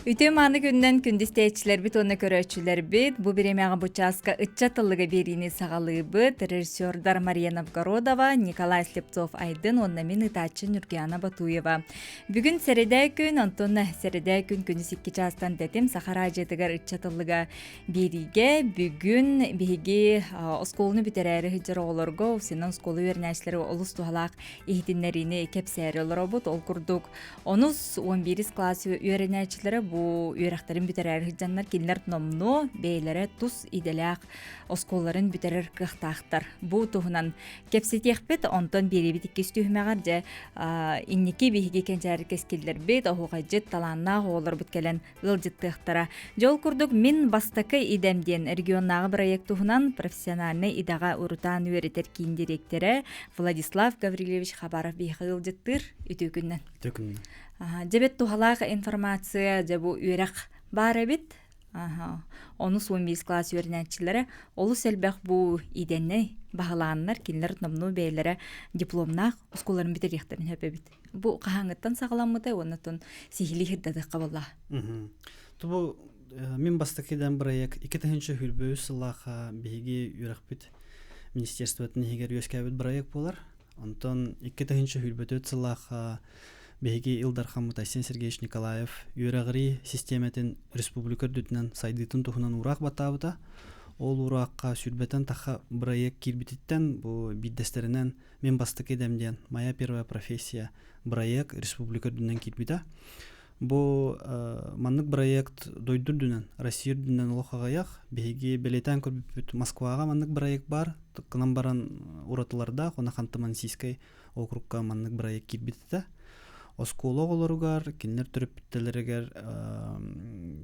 Үтүө мааны күнүнэн күндү истээччилэрбит уонна көрөөччүлэрбит бу бириэмэҕэ бу чааска ыччат тыллыга биэриини саҕалыыбыт. Режиссердар Мария Новгородова, Николай Слепцов-Айдын уонна мин ыытааччы Нюргиана Батуева. Бүгүн сэрэдээ күн, онтон сэрэдээ күн күнүс 2 чаастан тэтим Саха араадьыйатыгар ыччат тыллыга биэриигэ бүгүн биһиги оскуоланы бүтэрээри сылдьар оҕолорго усинан оскуола үөрэнээччилэри олус туһалаах иһитиннэриини кэпсээри олоробут. Ол курдук Онус 11 класс үөрэнээччилэрэ бу үөрэхтэрин бүтэрээри сылдьаннар кинилэр номнуо бэйэлэрэ тус идэлээх оскуолаларын бүтэрэр кыахтаахтар. Бу туһунан кэпсэтиэхпит, онтон биэриибит иккис түһүмэҕэр дьэ инники биһиги кэнчээри кэскиллэрбит, оһуохайдьыт талааннаах оҕолорбут кэлэн ыалдьыттыахтара. Дьол курдук Мин бастакы идэм диэн регионнааҕы проект туһунан профессиональнай идэҕэ урутаан үөрэтэр киин дириэктэрэ Владислав Гаврильевич Хабаров биһиэхэ ыалдьыттыыр. Үтүө күннэн. Үтүө күннэн. Дьэбэт туһалаах информация дьэ бу үөрэх баар эбит. Онус 11 класс үөрэнээччилэрэ олус элбэх бу идэни баһылааннар кинилэр номнуо бэйэлэрэ дипломнаах оскуолаларын бүтэриэхтэрин сөп эбит. Бу хаһааҥҥыттан саҕаламмытай уонна тон сиһилии сырдатыахха буолла. Тубу мин бастакы идэм бырайыак 2023 сыллаахха биһиги үөрэхпит министерствотын иһигэр үөскээбит бырайыак буолар. Онтон 2024 сыллаахха биһиги Ил Дархаммыт Айсен Сергеевич Николаев үөрэҕирии систиэмэтин республика үрдүтүнэн сайдыытын туһунан уураах баттаабыта. Ол уураахха сүүрбэтэн тахха бырайыак киирбититтэн бу биирдэстэринэн Мин бастакы идэм диэн «Моя первая профессия» бырайыак республика үрдүнэн киирбитэ. Бу маннык бырайыак дойду үрдүнэн, Россия үрдүнэн олох аҕыйах. Биһиги бэлиэтээн көрбүппүт Москваҕа маннык бырайыак баар. Гынан баран уратылардаах уонна Ханты-Мансийскай округка маннык бырайыак киирбит этэ. Оскуола оҕолоругар, кинилэр төрөппүттэлэригэр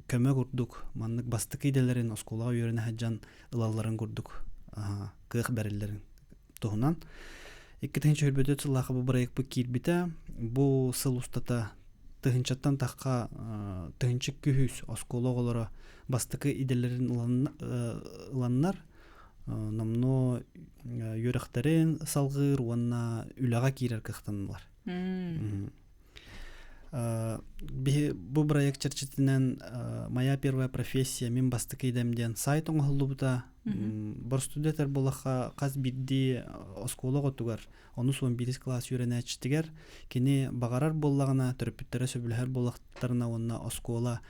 көмө курдук маннык бастакы идэлэрин оскуолаҕа үөрэнэ сылдьан ылалларын курдук кыах бэриллэрин туһунан. 2024 сыллаахы бу бырайыакпыт киирбитэ. Бу сыл устата тыһыынчаттан тахха тыһыынча күһүс оскуола оҕолоро бастакы идэлэрин ыланнар номнуо үөрэхтэрин салҕыыр уонна үлэҕэ киирэр кыахтаннылар. Бу проект чэрчитинэн «Моя первая профессия, мин бастакы идэм» диэн сайт оҥоһуллубута. Боростуйда этэр буоллахха, хас биирдии оскуола оҕотугар, онус уон биирис кылаас үөрэнээччитигэр кини баҕарар буоллаҕына, төрөппүттэрэ сөбүлэһэр буоллахтарына уонна оскуола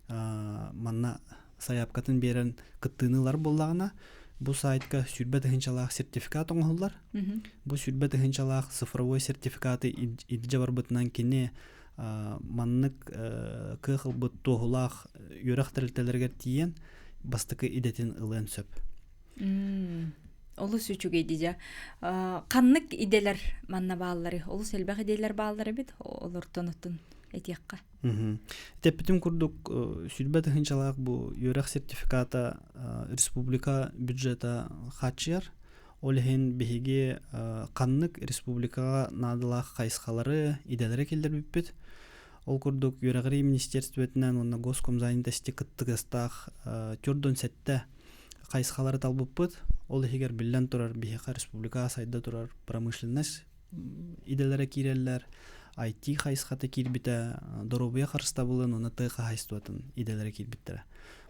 манна сайаапкатын биэрэн кыттыыны ылар буоллаҕына, бу сайтка 20 тыһыынчалаах сертификат оҥоһуллар. Бу 20 тыһыынчалаах цифровой сертификаты илдьэ барбытынан кини маннык кыах ылбыт туоһулаах үөрэх тэрилтэлэригэр тиийэн бастакы идэтин ылыан сөп. Олус үчүгэй дидя. Ханнык идэлэр манна бааллары? Олус элбэх идэлэр бааллар эбит. Олортон оттон этиэххэ. Этэппитим курдук, 20 тыһыынчалаах бу үөрэх сертификата республика бюджета хааччыйар. Ол иһин биһиги ханнык республикаҕа наадалаах хайысхалары, идэлэри киллэрбиппит. Ол курдук үөрэҕирии министерствотынан уонна госкомзанятости кыттыгастаах 47 хайысхалары талбыппыт. Ол иһигэр биллэн турар биһиэхэ республикаҕа сайда турар промышленность идэлэрэ киирэллэр, IT хайысхата киирбитэ, доруобуйа харыстабылын уонна тыа хаһаайыстыбатын идэлэрэ киирбиттэрэ.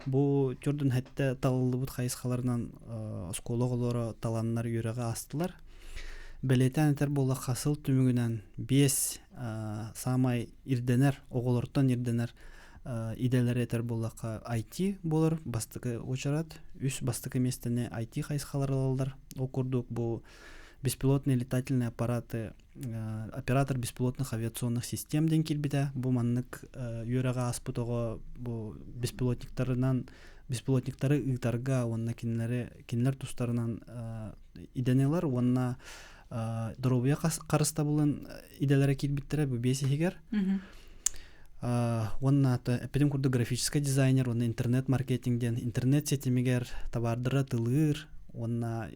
Бу төрдүн хэттэ талыллыбыт хайысхаларынан оскуола оҕолоро таланнар үөрэҕи аастылар. Бэлиэтээн этэр буоллахха, сыл түмүгүнэн биэс саамай ирдэнэр, оҕолортон ирдэнэр идэлэри этэр буоллахха IT буолар бастакы уочарат. Үс бастакы миэстэни IT хайысхалар ылаллар. Ол курдук бу беспилотные летательные аппараты оператор беспилотных авиационных систем диэн киирбитэ. Бу маннык үөрэҕи ааспыт оҕо бу беспилотниктарынан беспилотниктары ыытарга уонна кинилэри кинилэр тустарынан идэни ылар уонна доруобуйа харыстабылын идэлэрэ киирбиттэрэ бу биэс иһигэр. Уонна эппитим курдук графическай дизайнер уонна интернет-маркетинг диэн интернет ситимигэр табаардары атылыыр уонна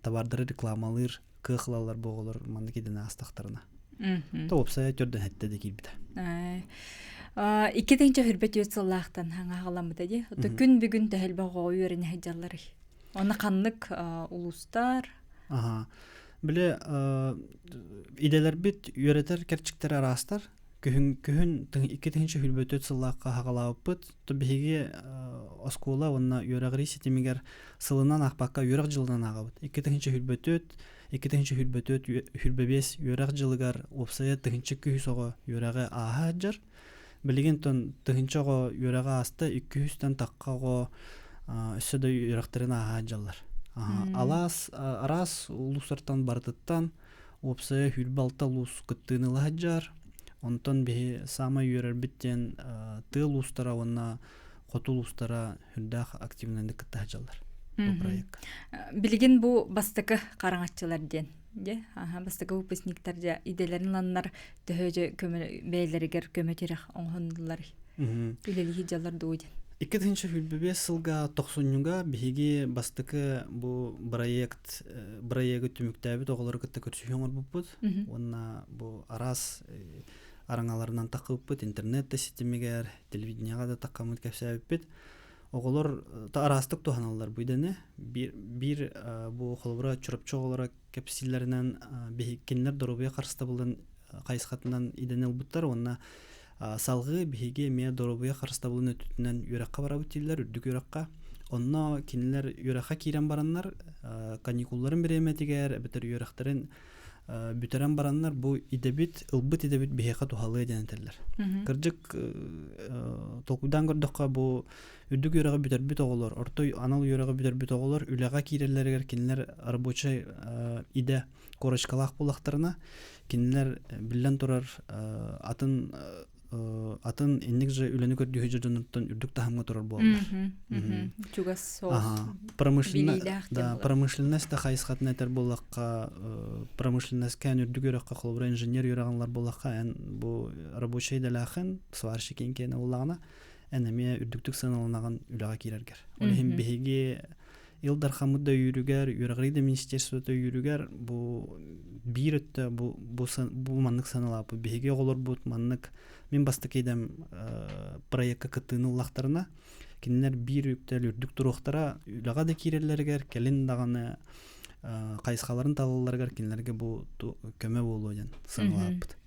табаардары рекламалыыр кыах ылаллар бу оҕолор маннык идэни аастахтарына. То уопсайа төрдөн хэттэ да киирбитэ. Икки тыһыынча хүрбэт үөт сыллаахтан хаҥаҕаламмыта дии. Ото күн бүгүн төһөлбө оҕо үөрэнэ сылдьалларый? Оны ханнык улуустар? Аха. Били идэлэрбит үөрэтэр кэрчиктэр араастар. Күһүн күһүн 2024 сыллаахха хаҕалаабыппыт. То биһиги оскуола уонна үөрэҕирии ситимигэр сылынан аахпакка үөрэх дьылынан ааҕабыт. 2024 2024 25 үөрэх дьылыгар уопсайа тыһыынча күүс оҕо үөрэҕи ааһа сылдьар. Билигин тон тыһыынча оҕо үөрэҕи ааста, 200-тэн тахха оҕо өссө да үөрэхтэрин ааһа сылдьаллар. Алаас араас улуустартан барытыттан уопсайа 26 улуус кыттыыны ыла сылдьар. Онтон биһи саамай үөрэрбит диэн тыа улуустара уонна хоту улуустара үрдээх активнайдык кытта сылдьаллар бу проекка. Билигин бу бастакы хараҥаччылар диэн дьэ аха бастакы выпускниктар дьэ идэлэрин ыланнар төһө дьэ көмө бэйэлэригэр көмө тирэх оҥоһуннулар үлэлии дьаллар дуу диэн. 2025 сылга тохсунньуга биһиги бастакы бу проект бырайыагы түмүктээбит оҕолору кытта көрсүһүү оҥорбуппут уонна бу араас араҥаларынан таххыбыппыт интернет да ситимигэр телевидениеҕа да таххаммыт кэпсээбиппит оҕолор араастык туһаналлар бу идэни биир, биир бу холобура Чурапчы оҕолоро кэпсииллэринэн кинилэр доруобуйа харыстабылын хайысхатынан идэни ылбыттар уонна салҕыы биһиги эмиэ доруобуйа харыстабылын өттүнэн үөрэххэ барабыт дииллэр үрдүк үөрэххэ онно кинилэр үөрэххэ киирэн бараннар каникулларын бириэмэтигэр эбэтэр үөрэхтэрин бүтэрэн бараннар бу идэбит ылбыт идэбит биһиэхэ туһалыа диэн этэллэр кырдьык толкуйдаан көрдөххө бу үрдүк үөрэҕи бүтэрбит оҕолор орто анал үөрэҕи бүтэрбит оҕолор үлэҕэ киирэллэригэр кинилэр рабочай идэ корочкалаах буоллахтарына кинилэр биллэн турар атын атын инник же үлэни көрдүүһү дьонуттан үрдүк таһымҥа турар буолаллар. Чугас соҕус. Да, промышленность да хайысхатын этэр буоллахха, промышленностька эн үрдүк үөрэххэ холобура инженер үөрэҕин ылар буоллахха, эн бу рабочай идэлээхин, сварщик киэнэ буоллаҕына, эн эмиэ үрдүктүк сыаналанаҕын үлэҕэ киирэргэр. Ол иһин биһиги Ил Дархаммыт да өйүүрүгэр, үөрэҕирии да министерствота өйүүрүгэр бу биир өттө бу, бу, бу маннык сыаналааппыт. Биһиги оҕолорбут маннык мин бастакы идэм проекка кыттыыны ыллахтарына, кинилэр биир үктэл үрдүк туруохтара, үлэҕэ да киирэллэригэр, кэлин даҕаны хайысхаларын талалларыгар кинилэргэ бу көмө буолуо диэн сыаналааппыт.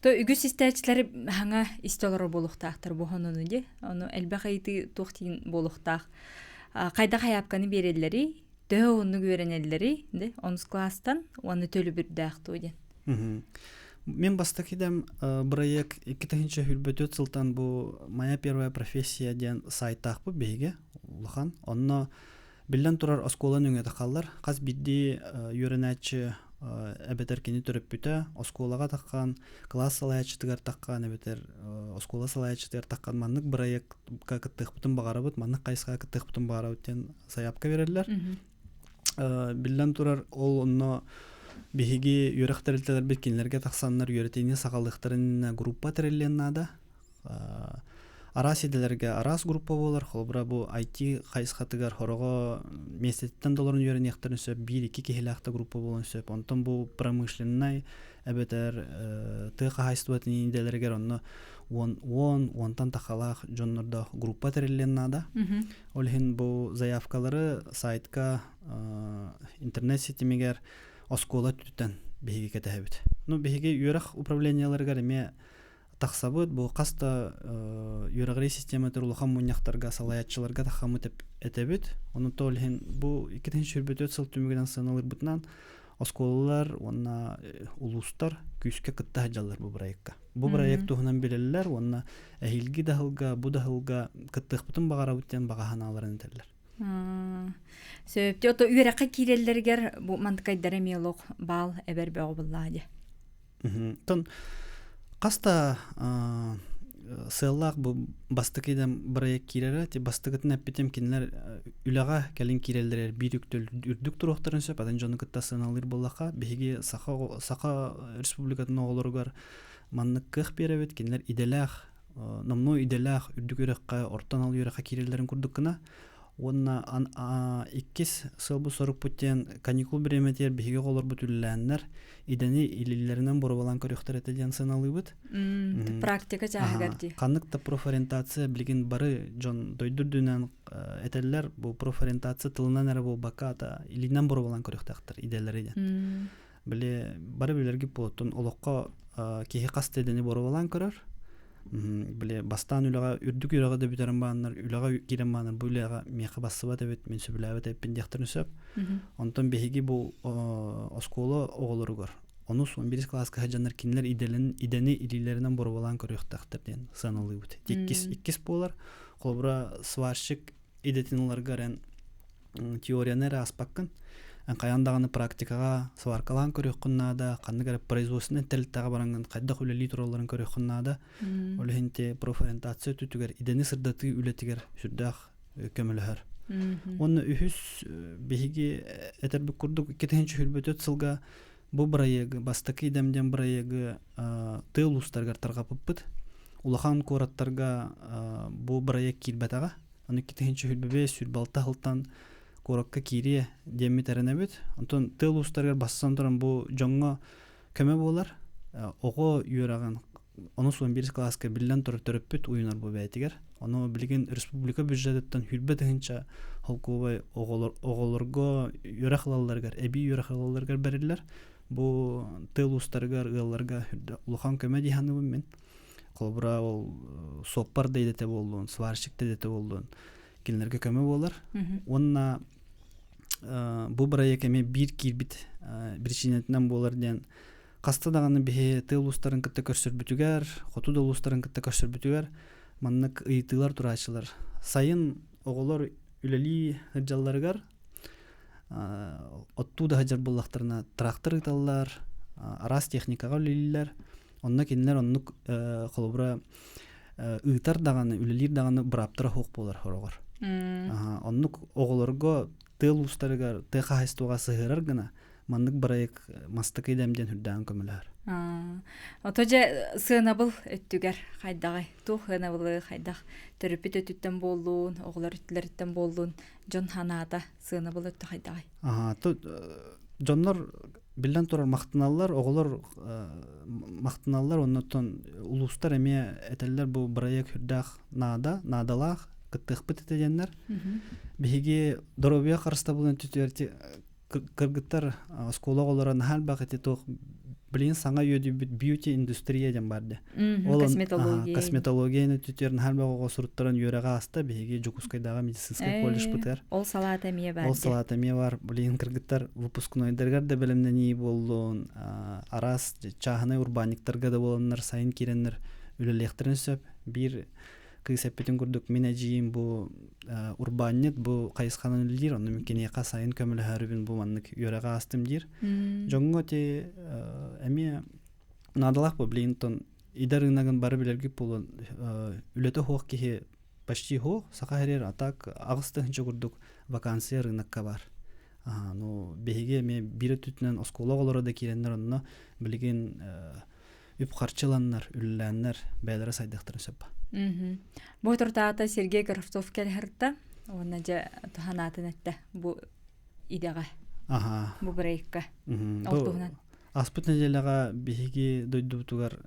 То үгүс истээччилэр хаҥа истэ олорор буолуохтаахтар бу хонуну ди. Ону элбэх ыйытыы туох диин буолуохтаах. Хайдах хайаапканы биэрэллэрий, төһө уһуннук үөрэнэллэрий, де онус класстан уонна төлөбүрдээх дуу диэн. Мен бастакы идэм бырайыак 2024 сылтан бу «Моя первая профессия» диэн сайтаахпыт биһиги улахан. Онно биллэн турар оскуола нөҥүө тахаллар. Хас биирдии үөрэнээччи эбэтэр кини төрөппүтэ оскуолаҕа таххан, кылаас салайааччытыгар таххан эбэтэр оскуола салайааччытыгар таххан маннык бырайыакка кыттыахпытын баҕарабыт, маннык хайысхаҕа кыттыахпытын баҕарабыт диэн сайаапка биэрэллэр. Биллэн турар, ол онно биһиги үөрэх тэрилтэлэрбит кинилэргэ тахсаннар үөрэтиини саҕалыахтарын группа тэриллиэн наада. Араас идэлэргэ араас группа буолар. Холобура, бу IT хайысхатыгар хороҕо миэстэтиттэн да олорон үөрэниэхтэрин сөп, биир-икки киһилээх да группа буолуон сөп. Онтон бу промышленнай эбэтэр тыа хаһаайыстыбатын идэлэригэр онно уон уон уонтан тахалаах дьоннордоох группа тэриллиэн наада. Ол иһин бу заявкалары сайтка интернет ситимигэр оскуола өттүттэн биһиги кэтэһэбит. Ну, биһиги үөрэх управлениеларыгар эмиэ тахсабыт. Бу хас да үөрэҕирии систиэмэтигэр улахан мунньахтарга, салайааччыларга таххаммыт этэбит. Ону ол иһин бу 2024 сыл түмүгүнэн сыаналыырбытынан оскуолалар уонна улуустар күүскэ кытта сылдьаллар бу бырайыакка. Бу бырайыак туһунан билэллэр уонна эһиилги да сылга, бу да сылга кыттыахпытын баҕарабыт диэн баҕа санааларын этэллэр. Сөп. Ото үөрэххэ киирэллэригэр бу мантыкайдара эмиэ олох баал эбэр бөҕө буллаа дии. Тон хас да сыаллаах бу бастакы идэм бырайыак киирэрэ ти бастакытын эппитим кинилэр үлэҕэ кэлин киирэллэрэр биир үктэл үрдүк туруохтарын сөп атын дьону кытта сыаналыыр буоллахха биһиги Саха Саха Республикатын оҕолоругар маннык кыах биэрэбит кинилэр идэлээх номнуо идэлээх үрдүк үөрэххэ орто анал үөрэххэ киирэллэрин курдук гына уонна иккис сыалбыт-сорукпут диэн каникул бириэмэтигэр биһиги оҕолорбут үлэлээннэр идэни илиилэринэн боруобалаан көрүөхтэр этэ диэн сыаналыыбыт. Практика чааһыгар дии. Ханнык да профориентация билигин бары дьон дойду үрдүнэн этэллэр бу профориентация тылынан эрэ буолбакка ата илиинэн боруобалаан көрүөхтээхтэр идэлэри диэн. Били бары билэргит буолуттун олоххо киһи хас да идэни боруобалаан көрөр. Били бастаан үлэҕэ үрдүк үөрэҕи да бүтэрэн бааннар, үлэҕэ киирэн бааннар бу үлэҕэ миэхэ бассыбат эбит, мин сөбүлээбэт эбиппин диэхтэрин сөп. Онтон биһиги бу оскуола оҕолоругар онус 11 кылааска сылдьаннар кинилэр идэлэн идэни илиилэринэн боруобалаан көрүөхтээхтэр диэн сыаналыыбыт. Иккис иккис буолар. Холобура, сварщик идэтин ыларга эрэн теорияны эрэ ааспаккын. Эн хайаан даҕаны практикаҕа сваркалаан көрүөххүн наада, ханнык эрэ производственнай тэрилтэҕэ бараҥҥын хайдах үлэлии туралларын көрүөххүн наада. Ол иһин те профориентация өттүтүгэр идэни сырдатыы үлэтигэр сүрдээх көмөлөһөр. Уонна үһүс биһиги этэрбит курдук 2024 сылга бу бырайыагы бастакы идэм диэн бырайыагы тыа улуустарыгар тарҕапыппыт. Улахан куораттарга бу бырайыак киирбэтэҕэ. Аны 2025 сылтан куоракка киириэ диэммит эрэнэбит. Онтон тыа улуустарыгар бассан туран бу дьоҥҥо көмө буолар. Оҕо үөрэҕин онус 11 кылааска биллэн турар төрөппүт уйунар бу бэйэтигэр. Ону билигин республика бюджетыттан 20 тыһыынча холкуобай оҕолорго үөрэх ылалларыгар, эбии үөрэх ылалларыгар бэриллэр. Бу тыа улуустарыгар, ыалларга улахан көмө дии саныыбын мин. Холобура, ол суоппар да идэтэ буоллун, сварщик да идэтэ буоллун, кинилэргэ көмө буолар. Уонна бу бырайыак эмиэ биир киирбит биричиинэтинэн буолар диэн хаста даҕаны биһи тыа улуустарын кытта көрсөрбүтүгэр, хоту да улуустарын кытта көрсөрбүтүгэр маннык ыйытыылар турааччылар. Сайын оҕолор үлэлии сылдьалларыгар оттуу да сылдьар буоллахтарына трактор ыыталлар, араас техникаҕа үлэлииллэр. Онно кинилэр оннук холобура ыытар даҕаны, үлэлиир даҕаны бырааптара суох буолар сороҕор. Оннук оҕолорго тыа улуустарыгар тыа хаһаайыстыбаҕа сыһыарар гына маннык бырайыак мастакы идэм диэн үрдээн көмөлөһөр. Ото дьэ сыанабыл өттүгэр хайдаҕый? Туох сыанабылы хайдах төрөппүт өттүттэн буоллун, оҕолор өттүлэриттэн буоллун, дьон санаата сыанабыл өттө хайдаҕый? Дьоннор биллэн турар махтаналлар, оҕолор махтаналлар, оннуттан улуустар эмиэ этэллэр бу бырайыак сүрдээх наада, наадалаах, кыттыахпыт этэ диэннэр. Биһиги доруобуйа харыстабылын өттүтүгэр кыргыттар оскуола оҕолоро наһаа элбэх ити туох билигин саҥа үөдүйбүт бьюти индустрия диэн бар дии. Ол косметология. Косметологияны өттүтүгэр наһаа элбэх оҕо суруттаран үөрэҕэ ааста биһиги Дьокуускайдааҕы медицинскэй колледжпытыгар. Ол салаата эмиэ бар. Ол салаата эмиэ бар. Билигин кыргыттар выпускнойдарыгар да бэлэмнэнии буоллун, араас чааһынай урбаанньыктарга да буоланнар сайын киирэннэр үлэлиэхтэрин сөп. Биир кыыс эппитин курдук мин эдьиийим бу урбаанньыт бу хайысханан үлэлиир онно мин киниэхэ сайын көмөлөһөрүбүн бу маннык үөрэҕи аастым диир дьоҥҥо ти эмиэ наадалаах бу билигин идэ рыногын бары билэргит буолуон үлэтэ суох киһи почти суох саха сиригэр а так 8 тыһыынча курдук вакансия рынокка бар. Ну биһиги эмиэ биир өттүтүнэн оскуола оҕолоро да киирэннэр онно билигин үп харчыланнар, үлэлээннэр бэйэлэрэ сайдыахтарын сөп. Бу туртаата Сергей Горовцов кэлһэртэ уонна дьэ туһанаатын этте бу идэҕэ. Аха. Бу бырайыкка. Ол туһунан. Аспыт нэдиэлэҕэ биһиги дойдубутугар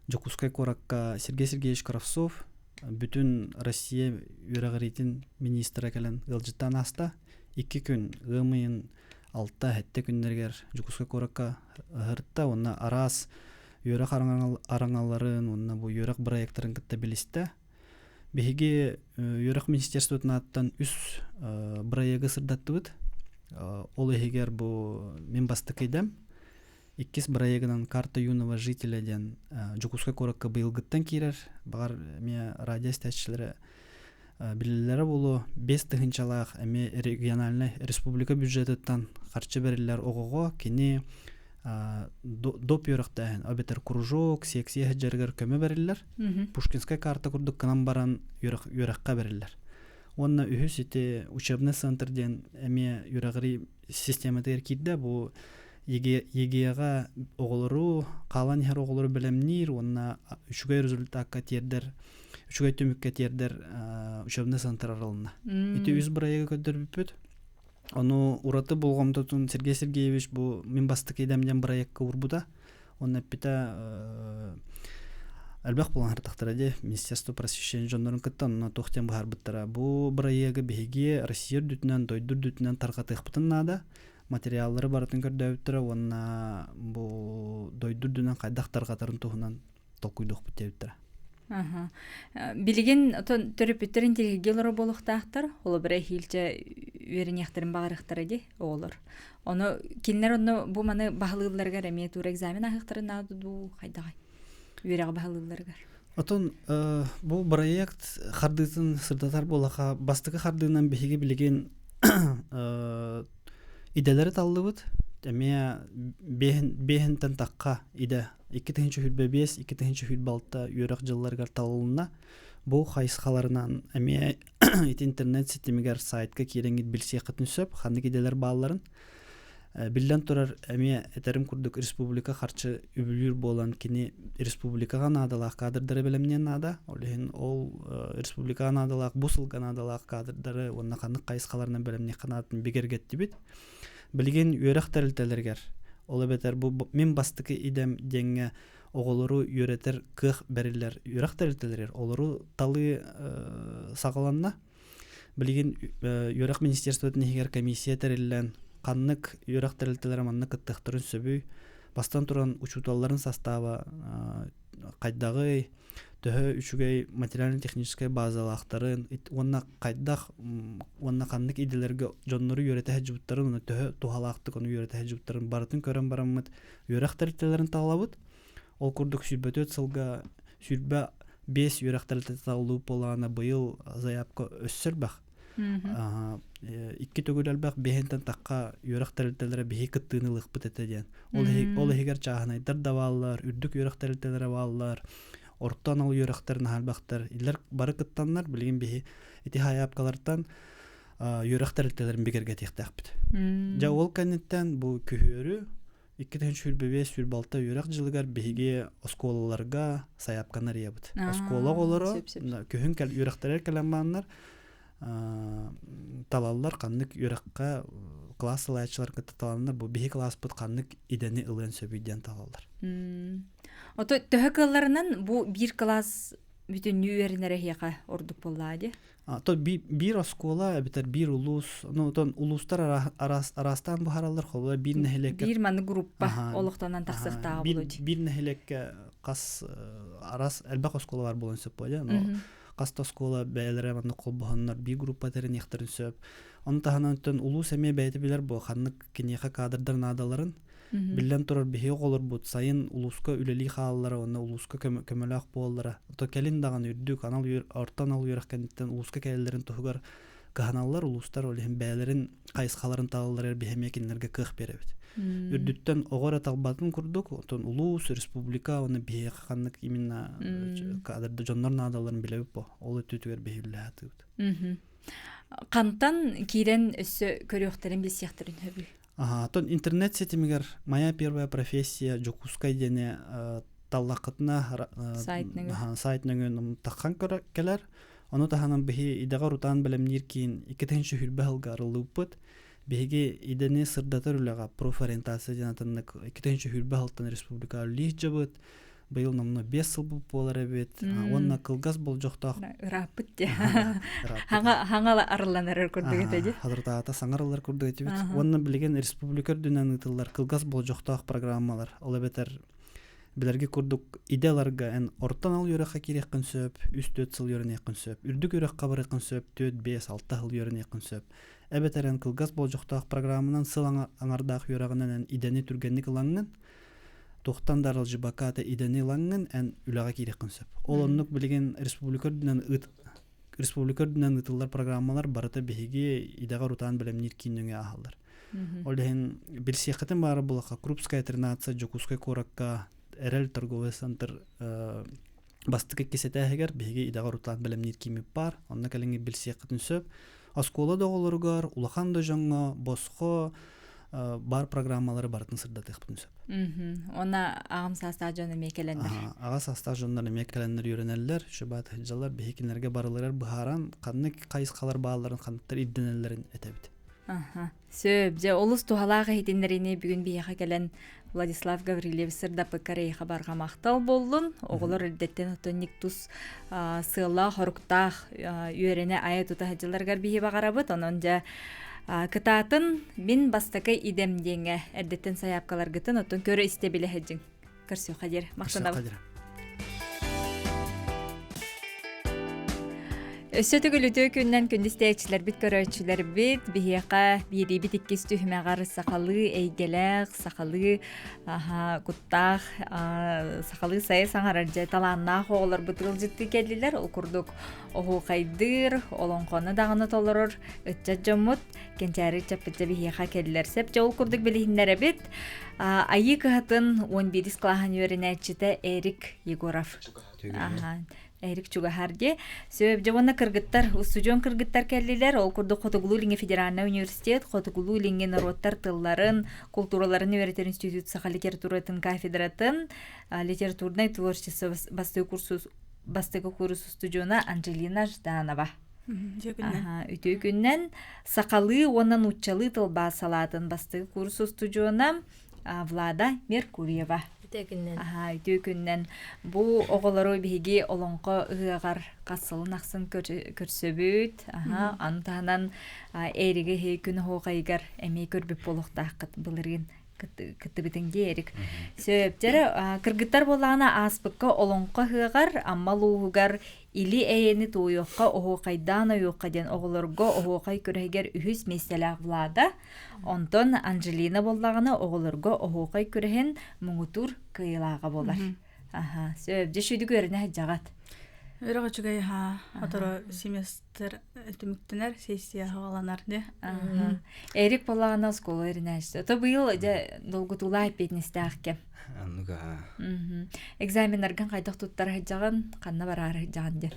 Дьокуускай куоракка Сергей Сергеевич Кравцов бүтүн Россия үөрэҕириитин министрэ кэлэн ыалдьыттаан ааста. 2 күн ыам ыйын 6-7 күннэригэр Дьокуускай куоракка ыһырта уонна араас үөрэх араҥаларын уонна бу үөрэх бырайыактарын кытта билистэ. Биһиги үөрэх министерствотын ааттан үс бырайыагы сырдаттыбыт. Ол иһигэр бу мин бастакы идэм. Иккис бырайыагынан «Карта юного жителя» диэн Дьокуускай куоракка быйылгыттан киирэр. Баҕар эмиэ радио истээччилэрэ билэллэрэ буолуо. 5 тыһыынчалаах эмиэ региональнай республика бюджетыттан харчы бэриллэр оҕоҕо кини доп үөрэхтээһин эбэтэр кружок, секция сылдьарыгар көмө бэриллэр. Пушкинскай карта курдук гынан баран үөрэххэ бэриллэр. Уонна үһүс ити учебный центр диэн эмиэ үөрэҕирии систематыгар киирдэ. Бу ЕГЭ-ҕэ оҕолору, хаалан иһэр оҕолору бэлэмниир уонна үчүгэй результакка тиэрдэр, үчүгэй түмүккэ тиэрдэр учебный центр арылынна. Ити үс бырайыагы көрдөрбүппүт. Ону ураты болҕомтотун Сергей Сергеевич бу мин бастакы идэм диэн бырайыакка уурбута. Онно эппитэ элбэх буолан хартахтара дии Министерство просвещения дьоннорун кытта онно туох диэн быһаарбыттара. Бу бырайыагы биһиги Россия үрдүтүнэн, дойду үрдүтүнэн тарҕатыахпытын наада. Материаллары барытын көрдөөбүттэрэ уонна бу дойду үрдүнэн хайдах тарҕатарын туһунан толкуйдуохпут диэбиттэрэ. Билигин отон төрөппүттэр интириэһиргии олорор буолуохтаахтар. Холобура эһиилчэ үөрэниэхтэрин баҕарыахтара дии оҕолор. Ону кинилэр онно бу маны баһылыылларыгар эмиэ тура экзамен ааһыахтарын наада дуу хайдаҕай? Үөрэҕи баһылыылларыгар. Отон бу проект хардыытын сырдатар буоллахха, бастакы хардыынан биһиги билигин идэлэри таллыбыт. Эмиэ биэһинтэн тахха идэ 2025, 2026 үөрэх дьылларыгар талылынна. Бу хайысхаларынан эмиэ ити интернет ситимигэр сайтка киирэҥҥит билсиэххитин сөп, ханнык идэлэр баалларын. Биллэн турар, эмиэ этэрим курдук республика харчы үбүлүүр буолан кини республикаҕа наадалаах кадрдары бэлэмниэн наада. Ол иһин ол республикаҕа наадалаах, бу сылга наадалаах кадрдары уонна ханнык хайысхаларынан бэлэмниэххэ наадатын бигэргэттибит. Билигин үөрэх тэрилтэлэригэр, ол эбэтэр бу мин бастакы идэм диэҥҥэ оҕолору үөрэтэр кыах бэриллэр үөрэх тэрилтэлэригэр олору талыы саҕаланна. Билигин үөрэх министерствотын иһигэр комиссия тэриллэн, ханнык үөрэх тэрилтэлэрэ манна кыттыахтарын сөбүй, бастан туран учууталларын састааба хайдаҕый, төһө үчүгэй материально-техническай базалаахтарын уонна хайдах уонна ханнык идэлэргэ дьоннору үөрэтэ сылдьыбыттарын уонна төһө туһалаахтык ону үөрэтэ сылдьыбыттарын барытын көрөн бараммыт үөрэх тэрилтэлэрин талабыт. Ол курдук 24 сылга 25 үөрэх тэрилтэтэ талыллыбыт буоллаҕына быйыл заявка өссө элбэх. Икки төгүл элбэх биэһинтэн тахха үөрэх тэрилтэлэрэ биһи кыттыыны ылыахпыт этэ диэн. Ол иһигэр чааһынайдар да бааллар, үрдүк үөрэх тэрилтэлэрэ бааллар, орто анал үөрэхтэр наһаа элбэхтэр. Иллэр бары кыттаннар, билигин биһи ити хайаапкалартан үөрэх тэрилтэлэрин бигэргэтиэхтээхпит. Дьэ ол кэнниттэн бу күһүөрү 2025-26 үөрэх дьылыгар биһиги оскуолаларга сайаапканы арыйабыт. Оскуола оҕолоро күһүн үөрэхтэрэр кэлэн бааннар талаллар ханнык үөрэххэ класс салайааччылар кытта таланнар бу биһи класспыт ханнык идэни ылыан сөбүй диэн талаллар. Ото төһө кыалларынан бу биир класс бүтүннүү үөрэнэр эһиэхэ ордук буоллаа дии? То биир оскуола эбэтэр биир улуус, ну отон улуустар араастаан быһаараллар, холобура биир нэһилиэккэ биир маннык группа олохтонон тахсыахтааҕа буолуо биир нэһилиэккэ хас араас элбэх оскуола бар буолуон сөп буолуо но хас да оскуола бэйэлэрэ маннык холбоһоннор биир группа тэриниэхтэрин сөп. Ону таһынан оттон улуус эмиэ бэйэтэ билэр буо ханнык киниэхэ кадрдар наадаларын. Биллэн турар, биһиги оҕолорбут сайын улууска үлэлии хаалаллара уонна улууска көмөлөөх буолаллара. Ото кэлин даҕаны үрдүк анал орто анал үөрэх кэнниттэн улууска кэлэллэрин туһугар кыһаналлар, улуустар ол иһин бэйэлэрин хайысхаларын талалларыгар биһи эмиэ кинилэргэ кыах биэрэбит. Үрдүттэн оҕо эрэ талбатын курдук, оттон улуус, республика уонна биһиэхэ ханнык именно кадрда дьоннор наадаларын билэбит бо. Ол өттүтүгэр биһи үлэлэһэ Хантан киирэн өссө көрүөхтэрин билсиэхтэрин сөбүй? Оттон интернет ситимигэр «Моя первая профессия Дьокуускай» диэни таллаххытына сайт нөҥүө таххан кэлэр. Ону таһынан биһи идэҕэ урутаан бэлэмниир киин 2020 сылга арыллыбыппыт. Биһиги идэни сырдатар үлэҕэ профориентация диэн атыннык 2020 сылтан республика үлэлиир дьабыт. Быйыл номнуо 5 сылбыт буолар эбит. Уонна кылгас болдьохтоох ырааппыт дии. Хаҥа хаҥа арылланар курдук этэ дии. Хадыртаата саҥарыллар курдук этибит. Уонна билигин республика үрдүнэн ыытыллар кылгас болдьохтоох программалар. Ол эбэтэр билэргэ курдук идэ ыларга эн орто анал үөрэххэ киириэххин сөп, 3-4 сыл үөрэниэххин сөп, үрдүк үөрэххэ барыаххын сөп, 4-5, 6 сыл үөрэниэххин сөп. Эбэтэр эн кылгас болдьохтоох программанан сыл аҥардаах үөрэҕинэн эн идэни түргэнник ылаҥҥын, туохтан да аралдьыбакка идэни ылаҥҥын эн үлэҕэ киириэххин сөп. Ол оннук билигин республика үрдүнэн ыыт республика үрдүнэн ыытыллар программалар барыта биһиги идэҕэ урутаан бэлэмниир киин нөҥүө ааһаллар. Ол иһин билсиэххитин баара булаха Крупская 13 Дьокуускай куоракка Эрэл торговый центр бастакы иккис этээһигэр биһиги идэҕэ урутаан бэлэмниир кииммит баар. Онно кэлиҥҥи билсиэххитин сөп. Оскуола да оҕолоругар, улахан да дьоҥҥо босхо бар программалары барытын сырдатыахпытын сөп. Уонна аҕам саастаах дьон эмиэ кэлэннэр. Аҕа саастаах дьоннор эмиэ кэлэннэр үөрэнэллэр, шыбаат сылдьаллар, биһи кинилэргэ барыларыгар быһааран ханнык хайысхалар баалларын, ханныктар ирдэнэллэрин этэбит. Сөп, дьэ олус туһалаах иһитиннэриини бүгүн биһиэхэ кэлэн Владислав Гаврильевич сырдаппыккар эйиэхэ барҕа махтал буоллун. Оҕолор эрдэттэн оттон тус сыаллаах, хоруктаах үөрэнэ айа тута сылдьалларыгар биһи баҕарабыт. Онон дьэ Кытаатын мин бастакы идэм диэҥҥэ эрдэттэн сайаапкаларгытын оттон көрө истэ билэ сылдьыҥ. Көрсүөххэ диэри. Махтанабыт. Өссө төгүл үтүө күннэн күндү истээччилэрбит, көрөөччүлэрбит биһиэхэ биэриибит иккис түһүмэҕэр сахалыы эйгэлээх, сахалыы куттаах, сахалыы сайа саҥарар дьэ талааннаах оҕолорбут ыалдьыттыы кэллилэр. Ол курдук оһуохайдыыр, олоҥхону даҕаны толорор ыччат дьоммут кэнчээри ыччаппыт дьэ биһиэхэ кэллэр. Сөп дьэ ол курдук билиһиннэрэбит. Айыы кыһатын 11 кылааһын үөрэнээччитэ Эрик Егоров. Эрик Чугаһар дии. Сөп дьэ уонна кыргыттар, устудьуон кыргыттар кэллилэр. Ол курдук Хотугулуу-Илиҥҥи федеральнай университет, Хотугулуу-Илиҥҥи норуоттар тылларын, култуураларын үөрэтэр институт саха литературатын кафедратын литературнай творчество бастакы курсус бастакы курс устудьуона Анджелина Жданова. Үтүө күннэн сахалыы уонна нууччалыы тылбаас салаатын бастакы курс устудьуона Влада Меркурьева. Үтүө күннэн. Үтүө күннэн. Бу оҕолору биһиги олоҥхо ыһыаҕар хас сылын ахсын көрсөбүт. Аны таһынан Эриги күн оһуохайыгар эмиэ көрбүт буолуохтааххыт былырыын кыттыбытыҥ дии Эрик. Сөп. Дьэрэ кыргыттар буоллаҕына ааспыкка олоҥхо ыһыаҕар Амма улууһугар Или эйэни туойуохха оһуохайдаан ойуохха диэн оҕолорго оһуохай күрэһигэр үһүс миэстэлээх Влада, онтон Анжелина буоллаҕына оҕолорго оһуохай күрэһин муҥутуур кыайыылааҕа буолар. Аха, сөп. Дьэ шүдүк үөрэнэ сылдьаҕыт. Үөрэх үчүгэй аһаа. Оторо семестр түмүктэнэр, сессия хаҕаланар дии. Эрик буоллаҕына оскуола үөрэнээччи. Ото быйыл дьэ долгутуулаах эппиэтинэстээх кэм. Оннук аһаа. Экзаменнаргын хайдах туттара сылдьаҕын, ханна бараары сылдьаҕын диэн.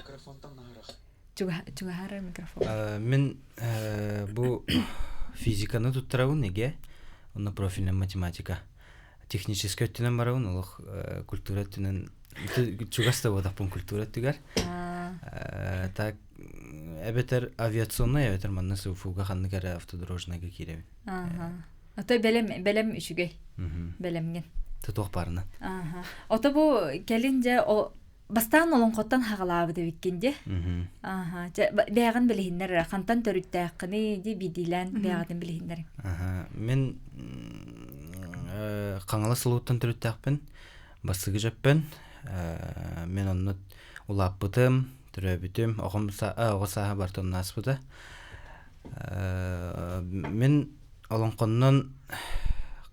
Чугаһаар микрофон. Мин бу физиканы туттарабын эгэ, онно профильная математика. Техническэй өттүнэн барабын, олох культура өттүнэн чугас да буолтахпын культура өттүгэр. Так эбэтэр авиационнай, эбэтэр манна СУФУга ханнык эрэ автодорожнайга киирэбин. Ото бэлэм бэлэм үчүгэй. Бэлэмҥин. Тутуох баарынан. Ото бу кэлин дьэ бастаан олоҥхоттон хаҕалаабыт эбиккин дии. Аха. Дьэ бэйэҕин билиһиннэр эрэ. Хантан төрүттээххиний дии биирдиилээн бэйэҕитин билиһиннэриҥ. Аха. Мин Хаҥалас улууттан төрүттээхпин. Бастакы дьөппөн. Мен онно улааппытым, төрөөбүтүм, оҕом оҕо сааһа барыта онно ааспыта. Мин олоҥхоннон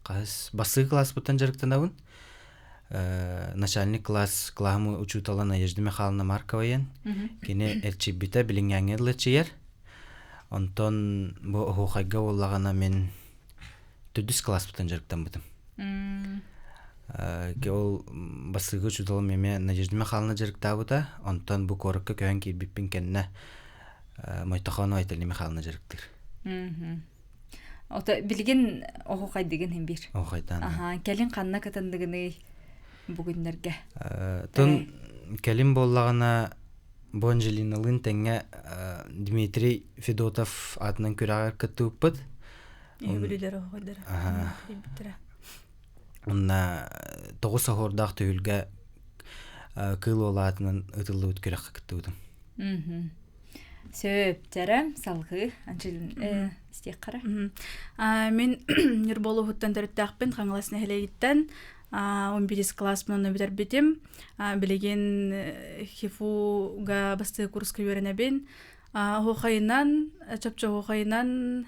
хаһыс бастакы кылааспыттан дьарыктанабын. Начальник класс кылааһым учуутала Надежда Михайловна Маркова диэн. Кини эрчийбитэ билиҥҥээҥҥэ дылы эрчийэр. Онтон бу оһуохайга буоллаҕына мин төрдүс кылааспыттан дьарыктаммытым. Ол бастакы учууталым эмиэ Надежда Михайловна дьарыктаабыта. Онтон бу куоракка көһөн киирбиппин кэннэ Мойтохонова Айталина Михайловна дьарыктыыр. Ото билигин оһуохайдыгын иһин биир. Оһуохайдаан. Аха, кэлин ханна кытынныгыный бүгүннэргэ? Тон кэлин буоллаҕына бу Анжелиналыын тэҥҥэ Дмитрий Федотов аатынан күрэҕэр кыттыбыппыт. Бүлүүлэр оһуохайдара. Онна тоҕус оһуордаах түһүлгэ Кыыл Уол аатынан ытыллыбыт күрэххэ кыттыбытым. Сөп, дьэрэ, салгыы Анжелина истиэххэ Мин Ньурба улууһуттан төрүттээхпин, Хаҥалас нэһилиэгиттэн. 11 класс онно бүтэрбитим. Билигин ХИФУ-га бастакы курска үөрэнэбин. Оһуохайынан, чопчу оһуохайынан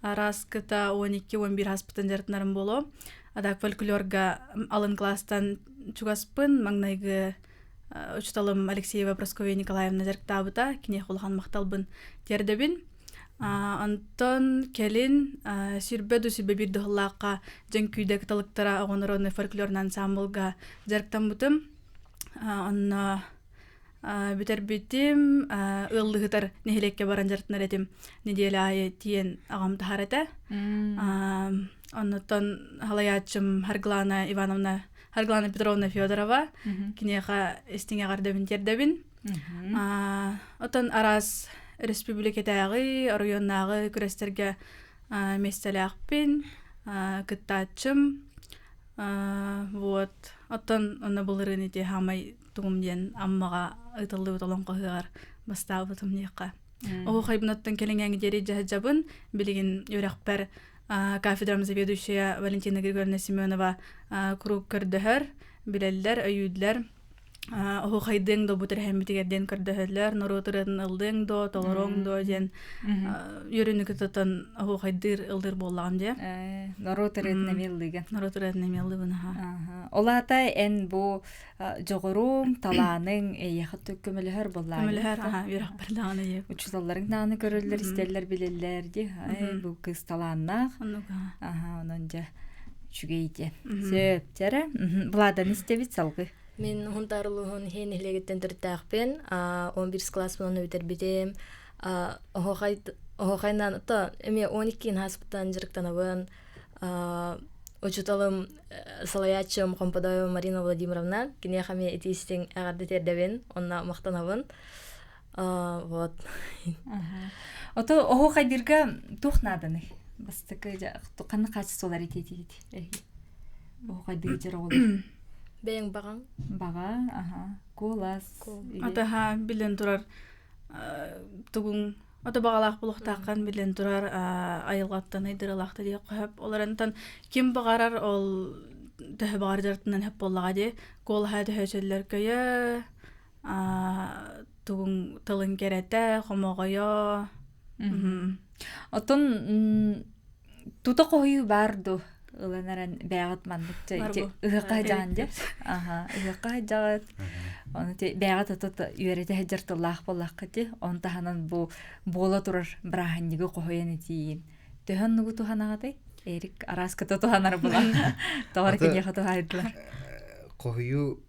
араас кыта 12-11 ааспытын дьарыктанарым буолуо. Адак фольклорга алын класстан чугаспын, маҥнайгы учууталым Алексеева Прасковья Николаевна дьарыктаабыта, киниэхэ улахан махталбын тиэрдэбин. Онтон кэлин сүрбэ ду сүрбэ биир дыһыллаахха Дьэҥкүүдэ кыталыктара оҕонорону фольклорный ансамблга дьарыктаммытым. Онно бүтэрбитим ыаллыһытар нэһилиэккэ баран дьарыктанар этим неделя аайы тиийэн аҕам таһар этэ оннуттан халайааччым Харглана Ивановна Харглана Петровна Федорова киниэхэ истиҥ эҕэрдэбин тиэрдэбин оттон араас республикатааҕы оройуоннааҕы күрэстэргэ миэстэлээхпин кыттааччым вот оттон онно былырыын ити хаамай тугум диэн Аммаҕа ыытыллыбыт олоҥхо ыһыаҕар бастаабытым диэххэ. Оһуохайбынаттан кэлиҥҥээҥи диэри дьаһайдьабын. Билигин үөрэхпэр кафедрам заведующая Валентина Григорьевна Семенова куруук көрдөһөр, билэллэр, өйүүллэр. Оһуохайдыаҥ да бу тэрээһиммитигэр диэн көрдөһөллөр, норуот ырыатын ыллыаҥ дуо, толоруоҥ дуо диэн үөрүүнү кытатан оһуохайдыыр ыллыыр буоллаҕым дии. Норуот ырыатын эмиэ ыллыыгын. Норуот ырыатын эмиэ ыллыыбын аха. Ол аата эн бу дьоҕуруҥ, талааныҥ эйиэхэ көмөлөһөр буоллаҕа. Көмөлөһөр, аха, үөрэхпэр даҕаны ийэ. Учууталларыҥ даҕаны көрөллөр, истэллэр, билэллэр дии. Бу кыыс талааннаах. Оннук Аха, онон дьэ үчүгэй диэн. Сөп, дьэрэ. Владаны истэбит салгыы. Мин Хунтаар улууһун иһин нэһилиэгиттэн төрүттээхпин. 11 класспынан бүтэрбитим. Оһохайынан то эмиэ 12 хаспыттан дьарыктанабын. Учуталым салайааччым Хомподоева Марина Владимировна киниэхэ эмиэ итиистиҥ эҕэрдэ тиэрдэбин онно махтанабын. Вот. Ото оһуохайдыырга туох нааданый? Бастакы ханнык хаачыстыбалар итиэтигит? Оһуохайдыыр дьэр оҕолор. Бэйэҥ баҕаҥ. Баҕа, аха. Куолас. Атаха билэн турар тугуҥ ото баҕалаах булуохтааххын билэн турар айылҕаттан айдыралаахта диэх хөп. Олорантан ким баҕарар ол төһө баҕар дьарыктынан хөп буоллаҕа дии. Куолаһа төһө чөллөр көйө, тугуҥ тылын кэрэтэ, хомоҕойо. Оттон тута хоһуйуу баар дуу? Ылан эрэн бэйэҕит маннык ыһыахха сылдьаҕын дии. Аха, ыһыахха сылдьаҕыт. Ону ти бэйэҕит ото үөрэтэ сылдьар тыллаах буоллаххыт дии. Ону таһынан бу буола турар бырааһынньыгы хоһуйан этиин. Төһө оннугу туһанаҕытый? Эрик арааската туһанар була. Тоҕо киниэхэ туһаайдылар. Хоһуйуу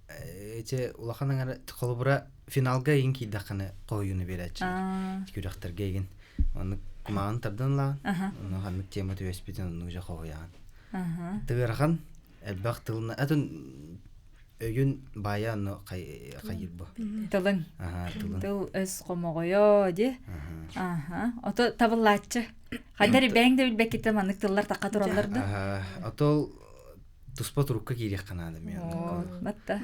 Эти улахан аҥара холобура финалга игин киирдэххинэ хоһуйууну биэрээччилэр. Күрэхтэргэ игин. Оннук кумааҕын тардан ылаҕын. Онно ханнык тема түбэспитин оннук дьэ хоһуйаҕын. Тыгырахан элбэх тылына атын өйүн баайа онно хайыр бу. Тылын. Тыл өс хомоҕойо ди. Аха. Ото табыллааччы. Хайдар бэйэҥ да билбэккиттэн маннык тыллар тахха тураллар да. Ото туспа турукка киириэххэ наада мен Батта.